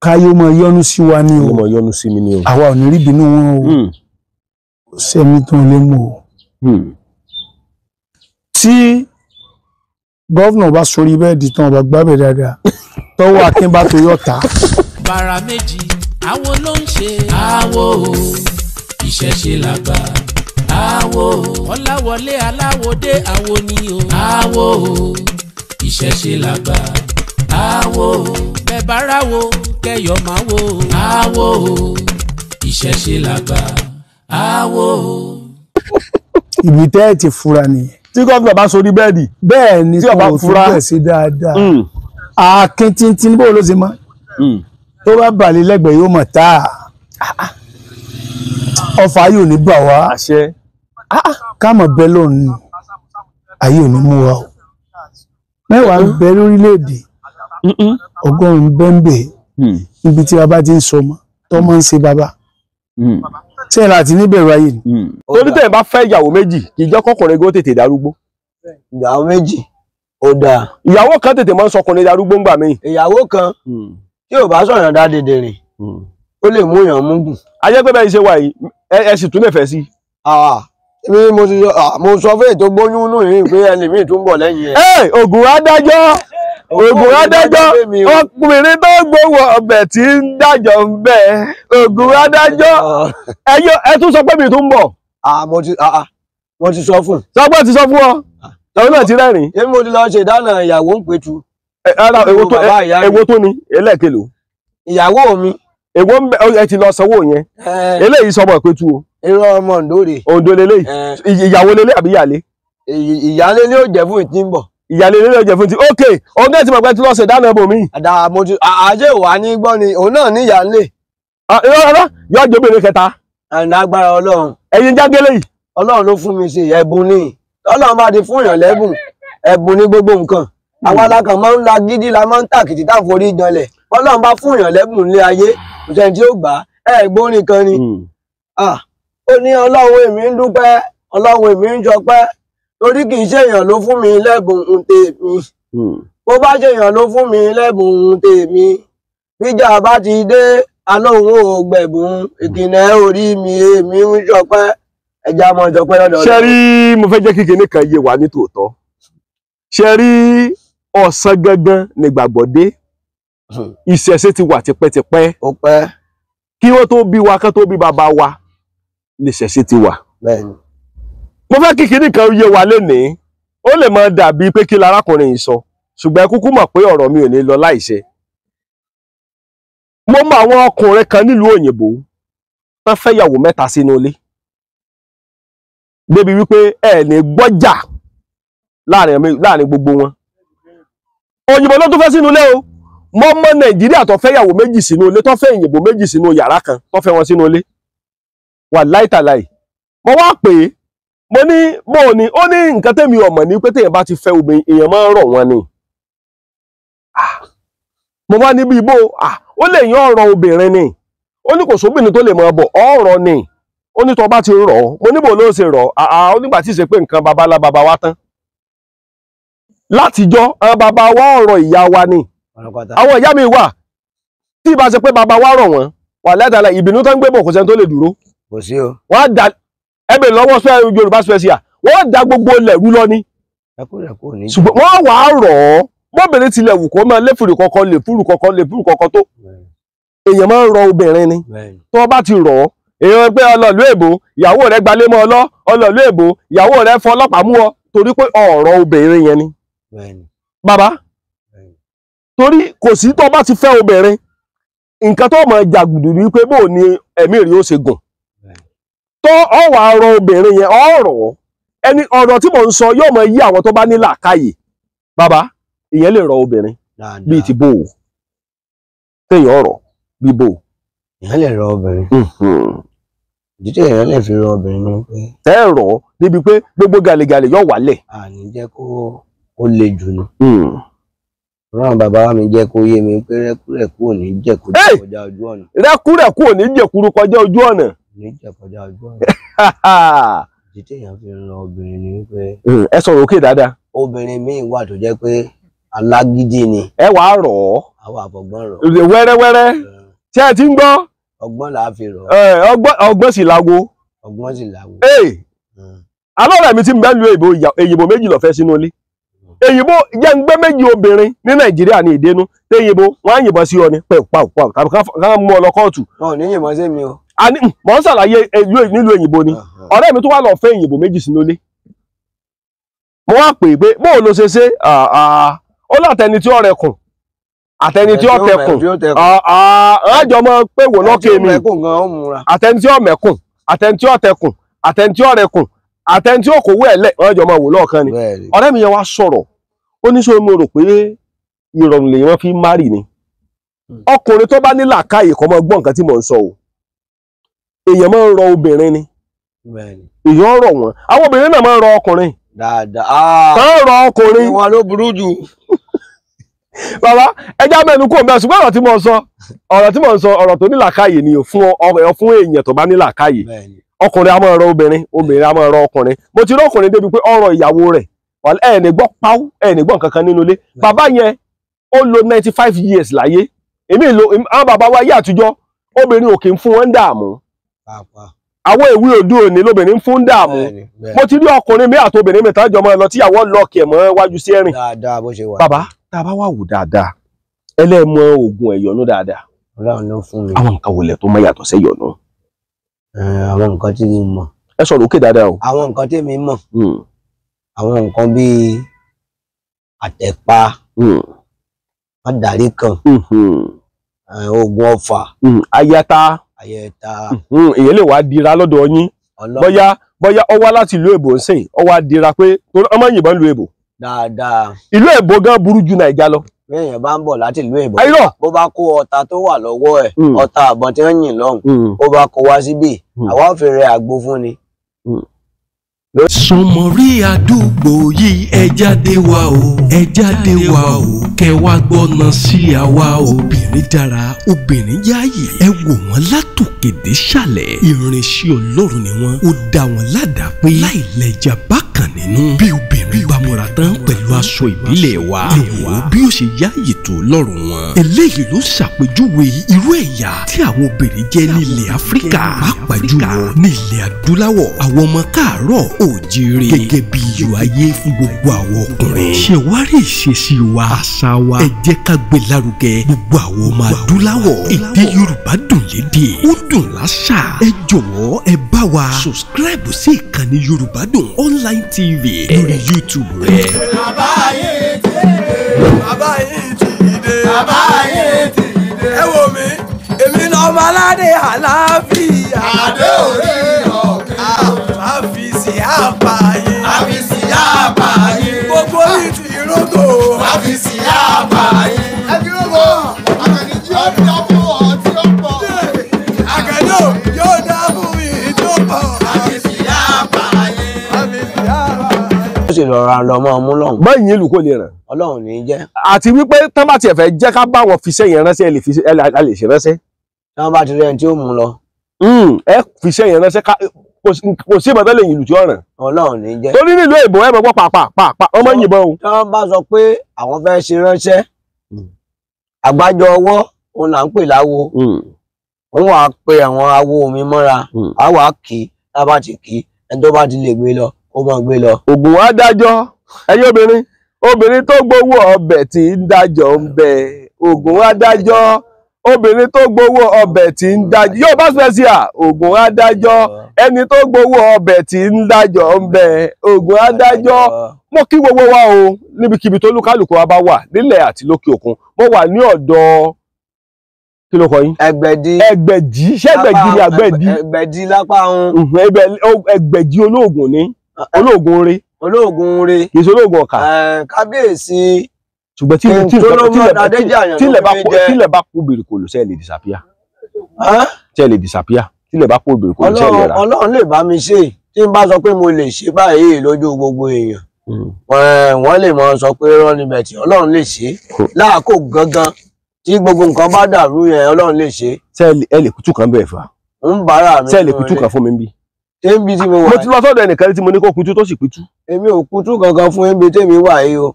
káyé ó máa yọ́nú sí wa ni o. Ó máa yọ́nú sí mi ni o. Àwa ò ní rí ìbínú wọn o. Kò sẹ́ni tó lè mú o. Tí gọ́vnà bá sórí bẹ́ẹ̀dì tán ọba gbábẹ̀ dáadáa tọ́wọ́ Akin bá torí ọ̀tá. Bàrà méjì àwo ló ń ṣe. Àwo ìṣẹ̀ṣe làgbà. Àwo Ọláwọlé aláwọdé àwo ni o. Àwo ìṣẹ̀ṣe làgbà. Àwo bẹ́ẹ̀ bá ráwo kẹyọ̀ máa wo. Àwo ìṣẹ̀ṣe làgbà. Àwo. Ibi tẹ́ ẹ ti fura nìyẹn. Tí gómìnà bá sórí bẹ́ẹ̀dì. Bẹ́ẹ̀ ni tí ọba kò fura tún bẹ̀ sí dáadáa. Akin tíntín bó ló ṣe mọ́. Tó bá balẹ̀ lẹ́gbẹ̀ẹ́ yóò mọ̀ tá ọfà yóò ní bà wá. Ká mọ̀ bẹ́ẹ̀ lónìí ayé ò ní mú wa o. Mẹ́wàá ń bẹ lórílẹ̀‐èdè 100 bẹ́ńbẹ́ níbi tí bàbá ti ń sọmọ tọmọ ń ṣe bàbá. Ṣé ẹ láti níbẹ̀rù ayé ni. Torí tẹ̀ bá fẹ́ ìyàwó méjì kì í jẹ́ kọ́kùnrin gó tètè darúgbó. Ìyàwó méjì ó dáa. Ìyàwó kan tètè máa ń sọkùnrin darúgbó ńgbà míì. Ìyàwó kan tí ò bá sọ̀yàn dá dèdè rìn ó lè mú èèyàn múgùn. A jẹ́ pé bẹ́ẹ̀ ṣe wà yìí ẹ sì tún lè fẹ́ sí. Èmi mo sọ fún ètò gbóyún nù yìí pé ẹlòmíì tún bọ̀ lẹ́yìn ẹ̀. Ògùn adájọ́ Ògùn adájọ́ ọkùnrin tó gbowó ọbẹ̀ tí ń dájọ́ ń bẹ. Ògùn adájọ́ ẹ tún sọ pé mi tún bọ̀. Mo ti sọ fún. Sọ pé ti sọ fún ọ tàbí náà ti rẹ́rìn. Èmi mo ti lọ ṣe ìdáná ìyàwó ń petu. Èwo tó ni ẹlẹ́ẹ̀kẹlò. Ìyàwó mi. Èwo ń bẹ ẹ ti lọ sanwó yẹn. Eléyìí sọmọ ìpẹ̀tù o. Irọ́ ọmọ Oǹdó rè. Oǹdó leléyìí. Ìyàwó leléyìí àbí ìyàlé? Ìyálé ni ó jẹ́ fún ìtí ń bọ̀. Ìyálé ni ó jẹ́ fún ti ok ọ̀gá ẹ̀ tí mo gbẹ́ tí lọ́sẹ̀ dáná bò mí. Àdá mo ti àjẹ́ ìwà ní gbọ́ ni òun náà ní ìyálé. Rárá yóò jẹ́ obìnrin kẹta. Àná agbára Ọlọ́run. Ẹ̀yin jágélé yìí. Ọlọ́run ló fún mi ṣe ẹ̀bùn ni. Ọlọ́run bá ti fún èèyàn lẹ́bùn ẹ̀bùn ní gbogbo nǹkan. Àwa la kàn máa ń la gidi la máa ń tàkìtì tá à ń forí janlẹ̀. Ọlọ́run bá fún èèyàn lẹ́bùn ní ayé kò sẹ́ni tí ó gbà á ẹ̀ gbórin kan ni. Ó ní Ọlọ́run èmi ń dúpẹ́ Ọlọ́run èmi ń jọpẹ́ torí kì í ṣe èèyàn ló fún mi lẹ́bùn tèmi. Bó bá ṣe èèyàn ló fún mi lẹ́bùn tèmi bíjà bá ti dé alóhùn ò gbẹ̀bùn ìkìnnà orí mi èmi ń jọpẹ́ ẹja mọ́ jọpẹ́ lọ́dọ̀. Ṣé rí mo fẹ́ jẹ́ kí kinní kan yé wa ní tòótọ́. Ṣé rí ọ̀sán gangan ni gbàgbọ́ dé. Ìṣẹ̀ṣe ti wà tipẹ́tipẹ́. Ó pẹ́. Kí wọ́n tó bí wa kán tó bí bàbá wa lè ṣẹ̀ṣe ti wà. Bẹ́ẹ̀ni. Mo fẹ́ kí kinní kan yé wa lénìí. Ó lè máa dàbí pé kí larákùnrin yìí sọ ṣùgbọ́n ẹ kúkú mọ̀ pé ọ̀rọ̀ mi ò ní lọ láìṣẹ. Mo mọ àwọn ọkùnrin kan nílùú òyìnbó tán fẹ́yàwó mẹ́ta sínú ilé. Débi wípé ẹ ní gbọ́jà láàrin gbogbo wọn. Òyìnbó ló tún fẹ́ sínú ilé o. Mo mọ Nàìjíríà tó fẹ́yàwó méjì sínú ilé tó fẹ́ òyìnbó méjì sínú yàrá kan tó fẹ́ wọn sínú ilé. Wà láìtàláì. Mo wá pè é mo ní bó ni ó ní nǹkan tẹ́mi ọ̀mọ̀ ní pé téèyàn bá ti fẹ́ obìnrin èèyàn máa ń rọ̀ wọ́n ni. Mo wá níbi ìbò ó lè yan ọ̀rọ̀ obìnrin ni. Ó ní kò sóbìnrin tó lè máa bọ̀ ọ̀rọ̀ ni. Ó ní tó bá ti rọ̀ ọ́ mo níbo ló ṣe rọ̀ ọ́ ó nígbà tí ì ṣe pé nǹkan babalá baba wa tán. Látijọ́ àwọn baba wa ọ̀rọ̀ ìyá wa ni. Àwọn ìyá mi wà tí ìbá ṣe pé baba wa rọ̀ wọ́n wà lẹ́tàlá ìbínú tó ń gbé bọ̀ kò sẹ́ni tó lè dúró. Kò sí o. Wọ́n á da ẹbẹ̀ lọ́wọ́ sọ Yorùbá special wọ́n da gbogbo ilẹ̀ rú lọ ni. Ṣùgbọ́n wọ́n wà á rọ̀ ọ́ bóbìnrin tilẹ̀ wù kó máa léfùrù kọ̀ọ̀kan lè fúrù kọ̀ọ̀kan lè fúrù kọ̀ọ̀kan tó. Èèyàn máa ń rọ obìnrin ni. Tó bá ti rọ̀ ọ́ èèyàn pé ọlọ́ọ̀lú èbó ìyàwó rẹ̀ gbalé mọ́ ọlọ́ ọlọ́ọ̀lú èbó ìyàwó rẹ̀ fọlọ́pàá mú ọ torí pé ọ̀rọ̀ obìnrin yẹn ni. Bàbá torí kò sí tó bá ti fẹ́ obìnrin nǹkan tó mọ̀ jàgùdù ní pé bóò ni ẹ̀mí rí ó ṣe gùn tó ọ wà rọ obìnrin yẹn ọ̀rọ̀ ẹni ọ̀rọ̀ tí mò ń sọ yóò mọ yí àwọn tó bá ní làákàyè. Bàbá ìyẹn lè rọ obìnrin bíi ti bóò téèyàn ọ̀rọ̀ bíi bóò. Ìyẹn lè rọ obìnrin. Ìdí tí èèyàn lè fi rọ obìnrin ni pé. Ẹ rọ̀ débi pé gbogbo gàlégàlé yóò wálẹ̀. Àní jẹ́ kó ó le jù ni. Rán bàbá mi jẹ́ kó yé mi pé rẹ́kúrẹ́kú ò ní jẹ̀kúrú kọjá ojú ọ̀nà. Rẹ́kúrẹ́kú ò ní jẹ̀kúrú kọjá ojú ọ̀nà. Ní jẹ̀ kọjá ojú ọ̀nà. Ìdí tí èèyàn fi rọ obìnrin ni pé. Ẹ sọ̀rọ̀ òkè dáadáa. Obìnrin míì wà tó jẹ́ pé alágídí ni. Ẹ wàá rọ̀ ọ́. Àwọn àfọ̀gbọ́n rọ̀. Wẹ́rẹ́wẹ́rẹ́ tí ẹ ti ń gbọ́. Ọgbọ́n là á fi rọ̀. Ọgbọ́n sì láwo. Ọgbọ́n sì láwo. Alọ́rẹ̀ mi ti ń bẹ́ lu èyìnbó méjì ló fẹ́ sínú ilé. Èyìnbó jẹ́ ń gbé méjì obìnrin ní Nàìjíríà ní ìdénú téyìnbó wọ́n á yìnbọn sí ọ ní pẹ̀pàpà tàbí ká mú ọ lọ kóòtù. Wọn ò ní yìnbọn sí mi o. Mò ń ṣàlàyé nílùú èyìnbó ni. Ọ̀rẹ́ mi tó wá lọ fẹ́ èyìnbó méjì sínú ilé. Mo wá pè é pé bóò ló ṣe ṣe ó látẹni tí ó rẹkùn àtẹni tí ó tẹkùn àjọ mọ pé wò lọ́kẹ́ mi àtẹni tí ó mẹ̀kùn àtẹni tí ó tẹkùn àtẹni tí ó rẹkùn àtẹni tí ó kòwé ẹ̀lẹ́ ọjọ́ mọ wò lọ́ọ̀kan ni. Ọ̀rẹ́ mi yẹn wá sọ̀rọ̀ ó ní sọ mo rò pé ìrọ̀rùn lèèyàn fi márì ni. Ọkùnrin tó bá ní làákàyè kó máa gbọ́ nǹkan tí mò ń sọ o. Èèyàn máa ń rọ obìnrin ni. Èèyàn rọ̀ wọ́n. Àwọn obìnrin náà máa ń rọ ọkùnrin. Dáadáa. Tán rọ ọkùnrin. Ìwọ̀n ló burú jù. Bàbá ẹja mẹ́nu kò mẹ́ ṣùgbọ́n ọ̀rọ̀ tí mo sọ ọ̀rọ̀ tí mo sọ ọ̀rọ̀ tó ní làákàyè ni fún fún èèyàn tó bá ní làákàyè. Ọkùnrin a máa rọ obìnrin obìnrin a máa rọ ọkùnrin. Mo ti rí ọkùnrin débi pé ọ̀rọ̀ ìyàwó rẹ̀ ẹ ní gbọ́ páú ẹ ní gbọ́ nǹkan kan nínú ilé. Bàbá yẹn ó lo 95 years láyé. Èmi lo àwọn bàbá wa ayé àtijọ́ obìnrin ò kì í fún wọn dààmú. Àwọn ìwé òde òní lóbìnrin fún dààmú. Mo ti rí ọkùnrin mi àti obìnrin mi tán jọ mọ́ lọ tíyàwó lọ́ọ̀kì ẹ̀ mọ́ wájú sí ẹ̀rìn. Bàbá tá a bá wà wò dáadáa ẹlẹ́mọ oògùn ẹ̀yọ́nú dáadáa. Ọlọ́run ló fún mi. Àwọn nǹkan wòlẹ̀ tó mọ yàtọ̀ sẹ́yọ̀nú. Àwọn nǹkan tí mi mọ̀. Ẹ sọ̀rọ̀ òkè dáadáa o. Àwọn nǹkan tí mi mọ̀. Àwọn nǹkan bíi àtẹ̀pa, mádàrí kan, oògùn ọfà, ayata, ayẹta. Èyàn lè wá dira lọ́dọ̀ yín. Bóyá Bóyá ó wá láti ìlú èbò ń sìn, ó wá dira pé ọmọ yìnbọn ìlú èbò. Dáadáa. Ìlú èbò gan burú ju Nàìjà lọ. Béèyàn bá ń bọ̀ láti ìlú èbò, Ayọ̀. bó bá kó ọta tó wà lọ́wọ́ ẹ̀, ọta àbọ̀n tí wọ́n yìn lọ́hùn, bó bá kó wá síbí, àwa ò fi rẹ àgbo fún ni. Sọmọrí àdúgbò yìí, ẹ jáde wá o, ẹ jáde wá o, kẹ́ wá gbọ́nà sí àwa. Obìnrin dára, obìnrin yáàyè, ẹ wò wọ́n látòkèdè ṣàlẹ̀, irinṣẹ́ Ọlọ́run ni wọ́n, ó dá wọn ládàá pé láì lẹ́jà bákan nínú. Bí obìnrin bá múra tán pẹ̀lú aṣọ ìbílẹ̀ wa, ẹ wò bí ó ṣe yáàyè tó lọ́rùn wọn. Eléyìí ló ṣàpèjúwe irú ẹ̀yà tí àwọn obìnrin jẹ́ ní ilẹ̀ Áfíríkà, pàápàá jùlọ ní ilẹ̀ adúláwọ̀. Àwọn ọmọ káàárọ̀ òjíire gẹ́gẹ́ bí iyọ̀ ayé fún gbogbo àwọn ọkùnrin. Ṣé wá rí ìṣesí wa, àṣà wa, ẹ jẹ́ ká gbé lárugẹ gbogbo àwọn ọmọ adúláwọ̀. Èdè Yorùbá dùn lédè, ó dùn láṣà. Ẹ jọ̀wọ́ ẹ bá wa subscribe sí ìkànnì Yorùbá Dùn Online TV lórí YouTube rẹ. Bàbá yìí ti dé, bàbá yìí ti dé, bàbá yìí ti dé. Ẹ wò mí, èmi lọ́mọ aládé àlàáfíà. Adé orí ọ̀kẹ́. Àfìsí àpààyè. Àfìsí àpààyè. Gbogbo yìí ti rógò. Àfìsí àpààyè. Ẹ ti rógò. Àkànní yóò dá fún ọ tí ó pọ̀. Àkànní yóò dá fún mi tí ó pọ̀. Àfìsí àpààyè. Àfìsí àpààyè. Ó sì rọra lọ mọ́ ọmú lọ́hùn. Báyìí ìlú kò lè ràn. Ọlọ́run ní í jẹ́. Àti wípé tán bá tiẹ̀ fẹ́ jẹ́ ká bá wọn fiṣẹ́ yẹn ránṣẹ́, ẹ lè ṣe ránṣẹ́. Tí wọ́n bá ti rí ẹni tí ó mú lọ. Ẹ fiṣẹ́ yẹn ránṣẹ́, kò sí ìbọn tẹ́lẹ̀ ìlú tí ó ràn. Ọlọ́run ní í jẹ́. Torí nílùú èbó ẹ mọ̀ pọ̀ pàápàá ọmọ yìnbọn o. Tí wọ́n bá sọ pé àwọn fẹ́ ṣe ránṣẹ́, àgbájọ ọwọ́ òun là ń pè láwo. Òun wàá pe àwọn awo mi mọ́ra, á wàá kì í, tá bá ti kì í, ẹni tó bá ti lè gbé lọ, ó mọ̀ gbé lọ. Ògùn wa dájọ́, ẹ̀yin obìnrin, obìnrin tó gbowó ọbẹ̀ tí ń dájọ́ ń bẹ. Ògùn wa dájọ́, obìnrin tó gbowó ọbẹ̀ tí ń dájọ́. Yóò bá special, Ògùn wa dájọ́, ẹni tó gbowó ọbẹ̀ tí ń dájọ́ ń bẹ. Ògùn wa dájọ́. Mo kí gbogbo wa o, níbikíbi tó lúkálùkù wa bá wà nílẹ̀ àti lókè òkun. Mo wà ní ọ̀dọ̀ kí ló kọ yín? Ẹgbẹ̀dì. Ẹgbẹ̀dì, ṣé Ẹgbẹ̀dì ni Àgbẹ̀dì? Ẹgbẹ̀dì lápá òun. Ẹgbẹ̀dì olóògùn ni, olóògùn re. Olóògùn re. Kì í ṣe olóògùn ọ̀kà. Kábíyèsí. Ṣùgbọ́n tílẹ̀ bá kú bìrìkòlò ṣe lè disappear. Ṣe lè disappear. Tílẹ̀ bá kú bìrìkòlò ṣe lè rà. Ọlọ́run lè bá mi ṣe, tí n bá sọ pé mo lè ṣe báyìí lójú gbogbo èèyàn, wọ́n lè mọ sọ pé rán níbẹ̀ tí Ọlọ́run lè ṣe láàkó gangan tí gbogbo nǹkan bá dàrú yẹn, Ọlọ́run lè ṣe. Ṣé ẹ lè kutu kan bẹ́ẹ̀ fà? Ń bára mi. Ṣé ẹ lè kutu kan fún mi bí? Ṣé tí mo wà? Mo ti lọ sọ́dọ̀ ẹnìkan tí mo ní kó kutu tó sì kutu. Èmi ò kutu kankan fún ẹbí tèmi wà yìí o.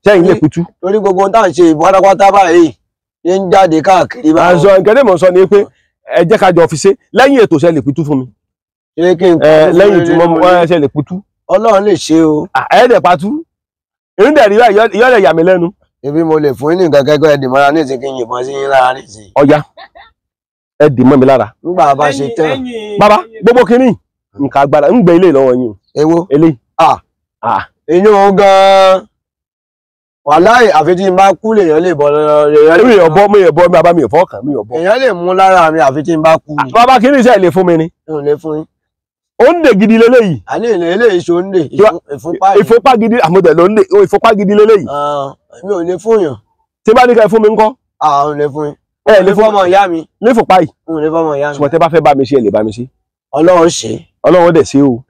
Ṣé ilé kutu? Torí gbogbo tá à ń ṣe pátápátá báyìí ní ń jáde káàkiri báyìí. Àṣọ nǹkan tí mò ń sọ ni pé ẹ jẹ́ ká jọ fi ṣe lẹ́yìn ètò, ṣe lè kutu fún mi? Ṣé kí n kutu? Lẹ́yìn tí mo ṣe lè kutu. Ọlọ́run lè ṣe o. Ẹ dẹ̀ patú. Èmi dẹ̀ rí yọ́lẹ̀ yà mí lẹ́nu. Ebi mo lè fún yín ní nǹkan kẹ́kọ̀ọ́ ẹ̀dì mọ́ra ní ìsìn kí n yìnbọn sí yín lára ní ìsìn. Ọya, ẹ dì mọ́ mi lára. Nígbà bá ṣe tán. Bàbá, gbogbo kínní nǹkan agbára ń gbé ilé lọ́wọ́ yín o. Èwo? Eléyìí. Inú gan-an. Wàláì àfi tí n bá kú lèèyàn lè bọ́ lọ́rọ́. Mi ò bọ́, mi ò bọ́, mi àbá mi ò fọ́ọ̀kàn, mi ò bọ́. Èèyàn lè mú lára mi àfi tí n bá kú. Bàbá, kínní iṣẹ́ lè fún mi ni. N ò lè fún yín. Ó ń dè gidi leléyìí. Àní ìlẹ̀ eléyìí ṣo ń dè ìfúnpá yìí. Ìfúnpá gidi àmọ̀dẹ̀ ló ń dè, ìfúnpá gidi leléyìí. Èmi ò lè fún yàn. Tí bá ní ká ẹ fún mi ńkọ́? Ò lè fún yín. Ẹ lè fún ọmọ ìyá mi. Lè fúnpá yìí. N ò lè fún ọmọ ìyá mi. Ṣùgbọ́n tẹ́ bá fẹ́ bá mi ṣe, ẹ lè bá mi ṣe. Ọlọ́run ṣe. Ọlọ́run dẹ̀ ṣe o.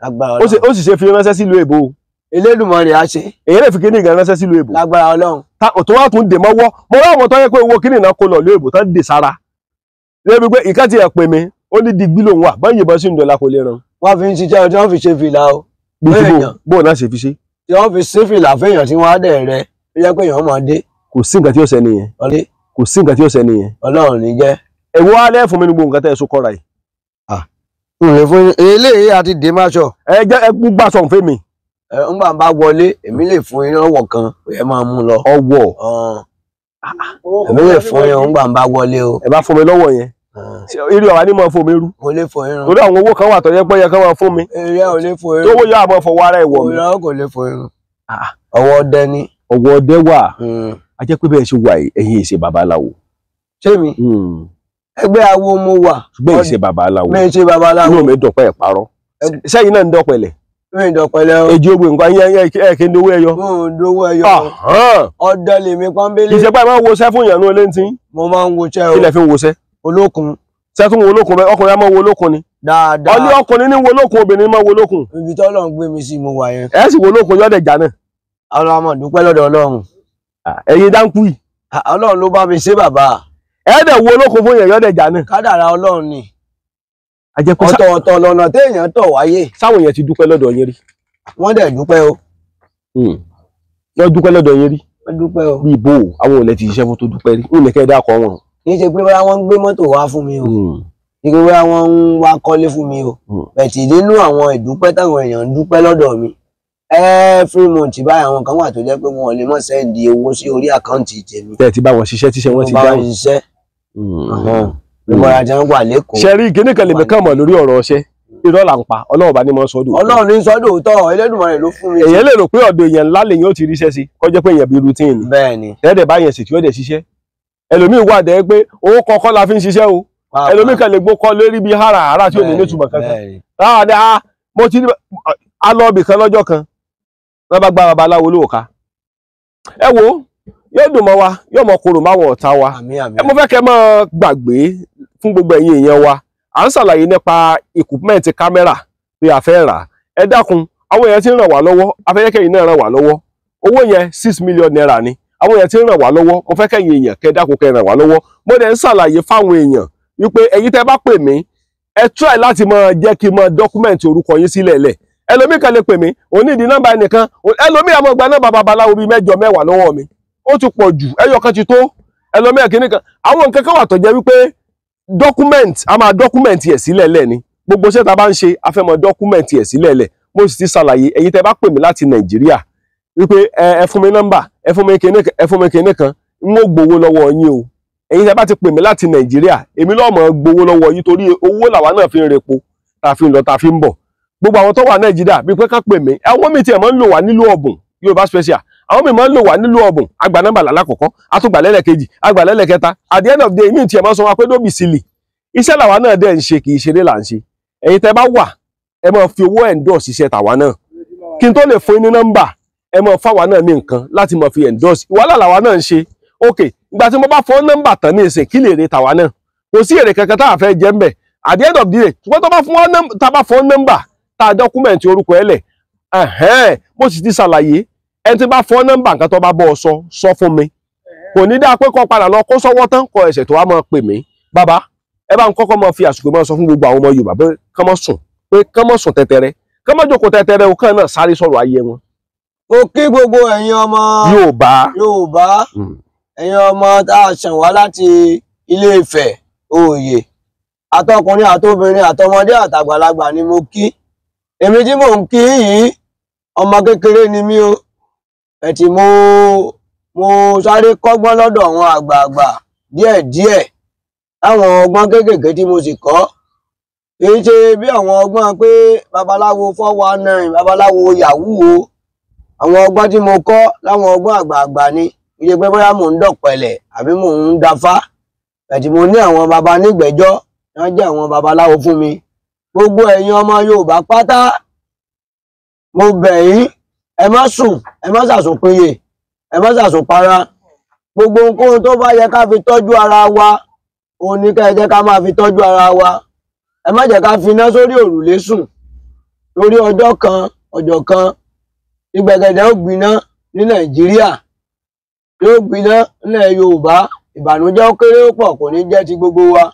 Ó sì ṣe fi ránṣẹ́ sílùú èbó o. Elédùmarè á ṣe. Èyí lè fi kíní gan ránṣẹ́ sílùú èbó. Lágbára Ọlọ́run. Tó wá tún dè mọ́wọ́. Mo rá àwọn tó yẹ pé owó kíní náà kó lọ ìlú èbó tán dè sára. Lébi pé ìka ti ẹ̀ pè mí, ó ní digbí lòun wà, báyìí ìbọn sí ń dọ̀la kò lè ràn. Wọ́n fi ń ṣiṣẹ́ tí wọ́n fi ṣe fìlà o. Bó náà ṣe fi ṣe. Tí wọ́n fi ṣe fìlà fẹ́yàn tí wọ́n á dẹ̀ rẹ, tó jẹ́ pé èèyàn máa dé. Kò sí nǹkan tí ó ṣe nìyẹn. Kò sí nǹkan tí ó ṣe nìyẹn. Ọlọ́run ní jẹ́. Èwo á lẹ́ fún mi ní gbogbo nǹkan tẹ́ ẹ so kọ́ra yìí. Ǹlẹ́ fún eléyìí àti dè má sọ. Ẹ jẹ́ ẹ gbúgbà sọ̀ fún mi. Ńgbà bá wọlé, èmi lè fún yín lọ́wọ́ kan, ẹ máa mú lọ. Ọwọ́. Èmi lè fún yín ńgbà bá wọlé o. Ẹ bá fún mi lọ́wọ́ yẹn. Eré ọ̀wá ní máa fún mi rú. Mo lè fún irun. Torí àwọn owó kan wà tó yẹ pé yẹ kán máa fún mi. Eré ò lè fún irun. Tówó yọ àmọ́ fọwọ́ ara ẹ̀ wọ̀ mi. Òyìnbó kò lè fún irun. Ọwọ́ ọdẹ ni. Ọwọ́ ọdẹ wà. A jẹ́ pé bẹ́ẹ̀ ṣe wà ẹ̀yin ìṣe babaláwo. Ṣé mi? Ẹgbẹ́ awo mo wà. Ṣùgbọ́n ìṣe babaláwo. Mi ṣe babaláwo. Inú mi dùn pé ẹ̀ parọ́. Sẹ́yìn náà ń dọ̀pẹ̀lẹ̀. Mi ì dọ̀pẹ̀lẹ̀ o. Èjì ogbè nǹkan ẹ kí n dowó ẹyọ. Mo ń dowó ẹyọ. Ọdẹ lèmi pọ́nbélé. Kì í ṣe pé ẹ máa ń woṣẹ́ fún ìyànú ilé tí. Mo máa ń woṣẹ́ o. Kí lẹ fi ń woṣẹ́? Olókun. Sẹ́tún wo olókun bẹ́ẹ̀, ọkùnrin á máa wo olókun ni. Dáadáa. Ọlé ọkùnrin ní wo olókun, obìnrin máa wo olókun. Ibi tọ́lọ́run gbé mi sí mo wà yẹn. Ẹ sì wo olókun yọ́dẹ̀ jà náà. Ọlọ́run mọ̀ dúpẹ́ lọ́dọ̀ Ọlọ́run. Ẹ̀yin dáńkú yìí. Ọlọ́run ló bá mi ṣe bàbá. Ẹ dẹ̀ wo olókun fún yẹn yọ́dẹ̀ jà náà. Kádàrá Ọlọ́run ni. Ọ̀tọ̀ọ̀tọ̀ lọ́nà téèyàn tọ̀ wáyé. Sáwọn èèyàn ti dúpẹ́ lọ́dọ̀ yín rí. Wọ́n dẹ̀ dúpẹ́ o. Wọ́n dúpẹ́ lọ́dọ̀ yín rí. Wọ́n dúpẹ́ o. Bí ibo àwọn olè ti ṣiṣẹ́ fún tó dúpẹ́ rí. Ń nìkẹ́ dákọ̀ wọn. Kì í ṣe pé bóyá wọ́n ń gbé mọ́tò wá fún mi o. Kì í ṣe pé bóyá wọ́n ń wá kọ́lé fún mi o. Bẹ̀tì nínú àwọn ìdúpẹ́ táwọn èèyàn ń dúpẹ́ lọ́dọ̀ mi. Every month báyìí àwọn kan wà tó jẹ́ pé wọn ò lè mọ̀ sẹ́ndì owó sí orí àkáǹtì tèmi. Tẹ́ ẹ ti bá wọn ṣiṣẹ́ tíṣẹ́ wọn ti dáhùn. Mo bá wọn ṣiṣẹ́. Ìmọ̀ràn jẹun wà lẹ́kọ̀ọ́. Ṣe rí kíní kan lèmi kàn mọ̀ lórí ọ̀rọ̀ ọṣẹ́, irọ́ là ń pa, Ọlọ́run bá ní mọ́ sọ́dọ̀. Ọlọ́run ní sọ́dọ̀ òótọ́, Elédùmarè ló fún mi. Èèyàn lè rò pé ọ̀dọ̀ èèyàn ńlá lèyàn ó ti ríṣẹ́ sí, kó jẹ́ pé èèyàn bíi routine ni. Bẹ́ẹ̀ni. Tẹ́lẹ̀ bá yẹn sì tí ó dẹ̀ ṣiṣẹ́. Ẹlòmíì wà dẹ́ pé owó kọ́kọ́ la fi ń ṣiṣẹ́ o. Ẹlòmíì kan lè gbó kọ́ lórí bíi háràhárà tí ò ní nítumọ̀ kankan. Rárá ni a mo ti a lọ ibì kan lọ́jọ́ kan, wọ́n bá gba babaláwo lóòka. Ẹ wo, yóò dùn mọ́ wa, yóò mọ korò máwọn ọ̀tá wa. Ẹ mo fẹ́ kẹ́ mọ́ gbàgbé fún gbogbo ẹ̀yin èèyàn wa, à ń ṣàlàyé nípa equipment kámẹ́rà pé a fẹ́ rà. Ẹ dákun, àwọn èèyàn ti ń ràn wá lọ́wọ́, a fẹ́ kẹ́yìn náà ràn wá lọ́wọ́. Owó yẹn 6 million naira ni. Àwọn èèyàn ti ń ràn wá lọ́wọ́, mo fẹ́ kẹ́yìn èèyàn kẹ́ dákun kẹ́ ràn wá lọ́wọ́. Mo dẹ̀ ń ṣàlàyé fáwọn èèyàn wípé ẹ̀yin tẹ́ bá pè mí, ẹ try láti máa jẹ́ kí n máa document orúkọ yín sílẹ̀ lẹ̀. Ẹlòmíì kan lè pè mí, òun ní ìdí nọ́mbà ẹnìkan, ẹlòmíì àmọ́ gba nọ́mbà babaláwo bíi 8 mẹ́wàá lọ́wọ́ mi. Ó ti pọ̀ jù, ẹyọ kan ti tó, ẹlòmíì kìíní kan. Àwọn nǹkan kan wà tó jẹ́ wípé document, a máa document ẹ̀ sílẹ̀ lẹ̀ ni. Gbogbo iṣẹ́ tá a bá ń ṣe, a fẹ́ mọ document ẹ̀ sílẹ̀ lẹ̀. Mo sì ti ṣàlàyé, ẹ̀yin tẹ́ bá pè mí láti Nàìjíríà wípé ẹ fún mi nọ́mbà, ẹ fún mi kinní kan, ẹ fún mi kinní kan, n ó gbowó lọ́wọ́ yín o. Ẹ̀yin tẹ́ bá ti pè mí láti Nàìjíríà, èmi ló máa gbowó lọ́wọ́ yín torí owó làwa náà fi ń repo, tá a fi ń lọ, tá a fi ń bọ̀. Gbogbo àwọn tó wà Nàìjíríà bí pé ká pè mí, àwọn mi tiẹ̀ máa ń lò wá nílùú ọ̀bùn, Yorùbá special. Àwọn mi máa ń lò wá nílùú ọ̀bùn, àgbà nọ́mbà lálákọ̀ọ́kọ́, àtúgbà lẹ́lẹ̀kejì, àgbà lẹ́lẹ̀kẹta. At the end of the day, mi tiẹ̀ máa sọ wá pé dóbì sílì. Iṣẹ́ làwa náà dẹ̀ ń ṣe, kì í ṣeré là ń ṣe. Ẹ̀yin tẹ́ bá wà, ẹ máa fi owó endorse iṣẹ́ tàwa náà. Kí n tó lè fún yín ní nọ́mbà, ẹ máa fáwa náà ní nǹkan láti máa fi endorse. Wàhálà làwa náà ń ṣe. Ok, ìgbà tí mo bá fọ́ nọ́mbà tán ní ìsìn, kí lè èrè tàwa náà? Kò sí èrè kankan tá a fẹ́ jẹ ńbẹ̀. At the end of the day, ṣùgbọ́n tó bá fún tá a bá fọ́ nọ́mbà, tá a dọ́kúmẹ̀ntì orúkọ ẹ lẹ̀. Mo sì ti ṣàlàyé, ẹni tí bá fọ́ nọ́mbà nǹkan tó bá bọ́ ọ sọ, sọ fún mi. Kò ní dáa pé kó padà lọ kó sọ́wọ́ tán kó ẹsẹ̀ tó wá máa pè mí. Bàbá, ẹ bá ń kọ́kọ́ máa fi àsìkò máa sọ fún gbogbo àwọn ọmọ Yorùbá pé kán má sùn, pé kán má sùn tẹ́tẹ́rẹ́, kán má jókòó tẹ́tẹ́rẹ́ o, kán náà sáré sọ̀rọ̀ ayé wọn. Mo kí gbogbo ẹ̀yin ọmọ Yorùbá. Yorùbá, ẹ̀yin ọmọ tá a ṣàn wá láti Ilé Ifẹ̀ Òòyè, àtọkùnrin àtobìnrin àtọmọdé àtàgbàlagbà ni mo kí. Èmi tí mò ń kí yìí, ọmọ kékeré ni mí o. Ẹ̀tì mo sáré kọ́gbọ́n lọ́dọ̀ àwọn àgbààgbà díẹ̀díẹ̀. Láwọn ọgbọ́n kéékèèké tí mo sì kọ́, kì í ṣe bí àwọn ọgbọ́n pé babaláwo 419, babaláwo yahoo o. Àwọn ọgbọ́n tí mo kọ́ láwọn ọgbọ́n àgbààgbà ni. Kì í ṣe pé bóyá mò ń dọ̀pẹ̀lẹ̀ àbí mò ń dafá. Ẹ̀tì mo ní àwọn baba nígbẹ̀jọ́, wọ́n jẹ́ àwọn babaláwo fún mi. Gbogbo ẹ̀yin ọmọ Yorùbá pátá, mo bẹ̀ yín, ẹ má sùn, ẹ má ṣàsùnpìyè, ẹ má ṣàsùnpara. Gbogbo ohunkóhun tó bá yẹ ká fi tọ́jú ara wa, òun ni ká ẹ jẹ́ ká máa fi tọ́jú ara wa. Ẹ má jẹ́ ká finá sórí òrùlé sùn. Lórí ọjọ́ kan, ọjọ́ kan, ìgbẹ̀gẹ̀dẹ̀ ó gbiná ní Nàìjíríà, yóò gbiná nílẹ̀ Yorùbá. Ìbànújẹ́ ó kéré ó pọ̀ kò ní jẹ́ ti gbogbo wa.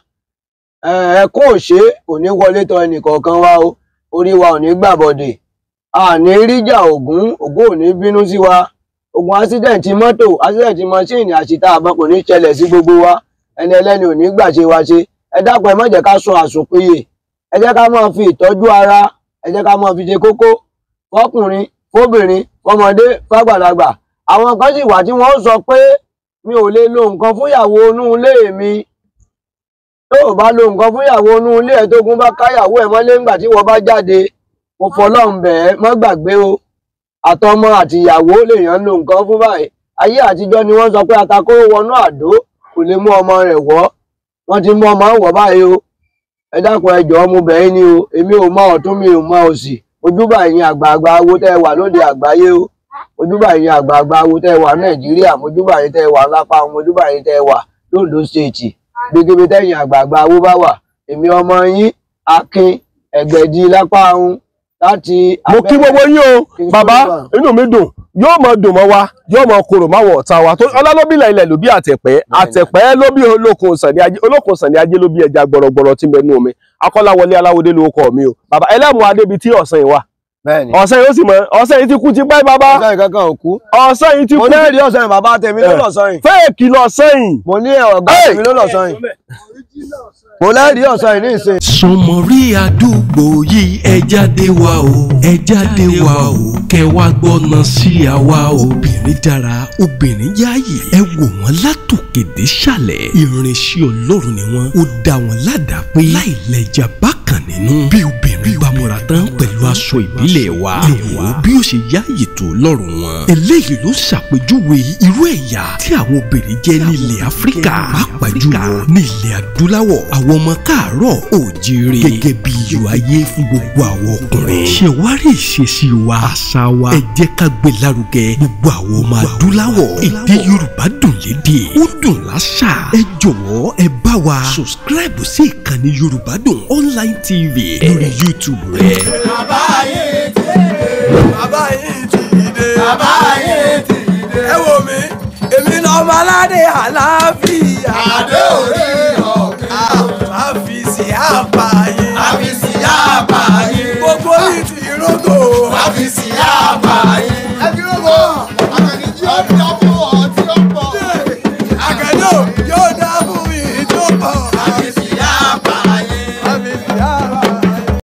Ẹkún òṣè kò ní wọlé tọ̀ ẹnìkọ̀ọ̀kan wa o. Orí wa ò ní gbàbọ̀dè. A ní ríjà Ògún, Ògún ò ní bínú sí wa. Ogun ásídẹ̀ǹtì mọ́tò, ásídẹ̀ǹtì mọ́ṣíìnì, àṣìta àbọn kò ní ṣẹlẹ̀ sí gbogbo wa. Ẹni ẹlẹ́ni ò ní gbà ṣe wa ṣe. Ẹ dákun, ẹ má jẹ́ ká sun àsùnpìyè. Ẹ jẹ́ ká máa fi ìtọ́jú ara, ẹ jẹ́ ká máa fi ṣe kókó. Fọ́kùnrin, fóbìnrin, fọmọdé, fágbàlagbà. Àwọn kan sì wà tí wọ́n sọ pé mi ò lè lo nǹkan fúnyàwó inú ilé mi. Tó o bá lo nǹkan fúnyàwó inú ilé ẹ, tógun bá káyàwó ẹ mọ́lé ńgbà tí wọ́n bá jáde, mo fọlọ́run bẹ̀ ẹ́, má gbàgbé o. Àtọmọ àtìyàwó lèèyàn lo nǹkan fún báyìí. Ayé àtijọ́ ni wọ́n sọ pé atakóró wọnú àdó kò lè mú ọmọ rẹ̀ wọ́. Wọ́n ti mú ọmọ wọ̀ báyìí o. Ẹ dákun ẹ jọ̀ọ́, mo bẹ̀ yín ni o. Èmi ò mọ ọ̀tún, mi ò mọ òsì. Ojúbà yín àgbààgbà awo tẹ́ ẹ wà lóde àgbáyé o. Ojúbà yín àgbààgbà awo tẹ́ ẹ wà Nàìjíríà, mojúbà yín tẹ́ ẹ wà lápá, mojúbà yín tẹ́ ẹ wà lóńdó stéètì, gbẹgẹbẹ tẹ́yìn àgbààgbà awo bá wà. Èmi ọmọ yín Akin Ẹgbẹ̀jì lápá ọ̀hún láti. Mo kí gbogbo yín o bàbá, inú mi dùn, yóò mọ dùn mọ́ wa, yóò mọ korò máwọ̀ ọ̀tá wa. Tó ọlá ló bí ilẹ̀ ló bí àtẹ̀pẹ́, àtẹ̀pẹ́ ló bí olókun sàn ní ajé, olókun sàn ní ajé ló bí ẹja gbọ̀rọ̀gbọ̀rọ̀ tí mẹ́nu omi. Akọ́láwọlé Aláwọdé ló kọ́ mi o bàbá. Ẹlẹ́mu adébi tí ọ̀sán yìí wà, ọ̀sán yìí ó sì mọ, ọ̀sán yìí ti kú ti pẹ́ bàbá. Ọ̀sán yìí kankan ò kú. Ọ̀sán yìí ti kú. Mo ní ẹ̀rí ọ̀sán yìí, bàbá tèmi ló lọ̀sán yìí. Fẹ́ẹ̀kì lọ̀sán yìí. Mo ní ọ̀gá tèmi ló lọ̀sán yìí. Mo lẹ́rìí ọ̀sán yìí ní ìsìn. Sọmọrí àdúgbò yìí, ẹ jáde wá o, ẹ jáde wá o, kẹ wá gbọ́nà sí àwa. Obìnrin dára, obìnrin yáàyè, ẹ wò wọ́n látòkè dé sàlẹ̀. Irinṣẹ́ Ọlọ́run ni wọ́n, ó dá wọn ládàá pé láì lẹ́jà bákan nínú. Bí obìnrin bá múra tán pẹ̀lú aṣọ ìbílẹ̀ wa, ẹ wò ó bí ó ṣe yáàyè tó lọ́rùn wọn. Eléyìí ló ṣàpèjúwe irú ẹ̀yà tí àwọn obìnrin jẹ́ nílẹ̀ Áfíríkà, pàápàá jùlọ ní ilẹ̀ adúláwọ̀. Àwọn ọmọ káàárọ̀ òjíire gẹ́gẹ́ bí iyọ̀ ayé fún gbogbo àwọn ọkùnrin. Ṣé wá rí ìṣesí wa, àṣà wa, ẹ jẹ́ ká gbé lárugẹ gbogbo àwọn ọmọ adúláwọ̀. Èdè Yorùbá dùn lédè, ó dùn láṣà. Ẹ jọ̀wọ́ ẹ bá wa subscribe sí ìkànnì Yorùbá Dùn Online TV lórí YouTube rẹ. Bàbá yìí ti dé. Bàbá yìí ti dé. Bàbá yìí ti dé. Ẹ wò mí, èmi lọ́mọ aládé àlàáfíà. Adé orí ọ̀kẹ́. Àfìsí àpáyé. Àfìsí àpáyé. Gbogbo yìí ti rógò. Àfìsí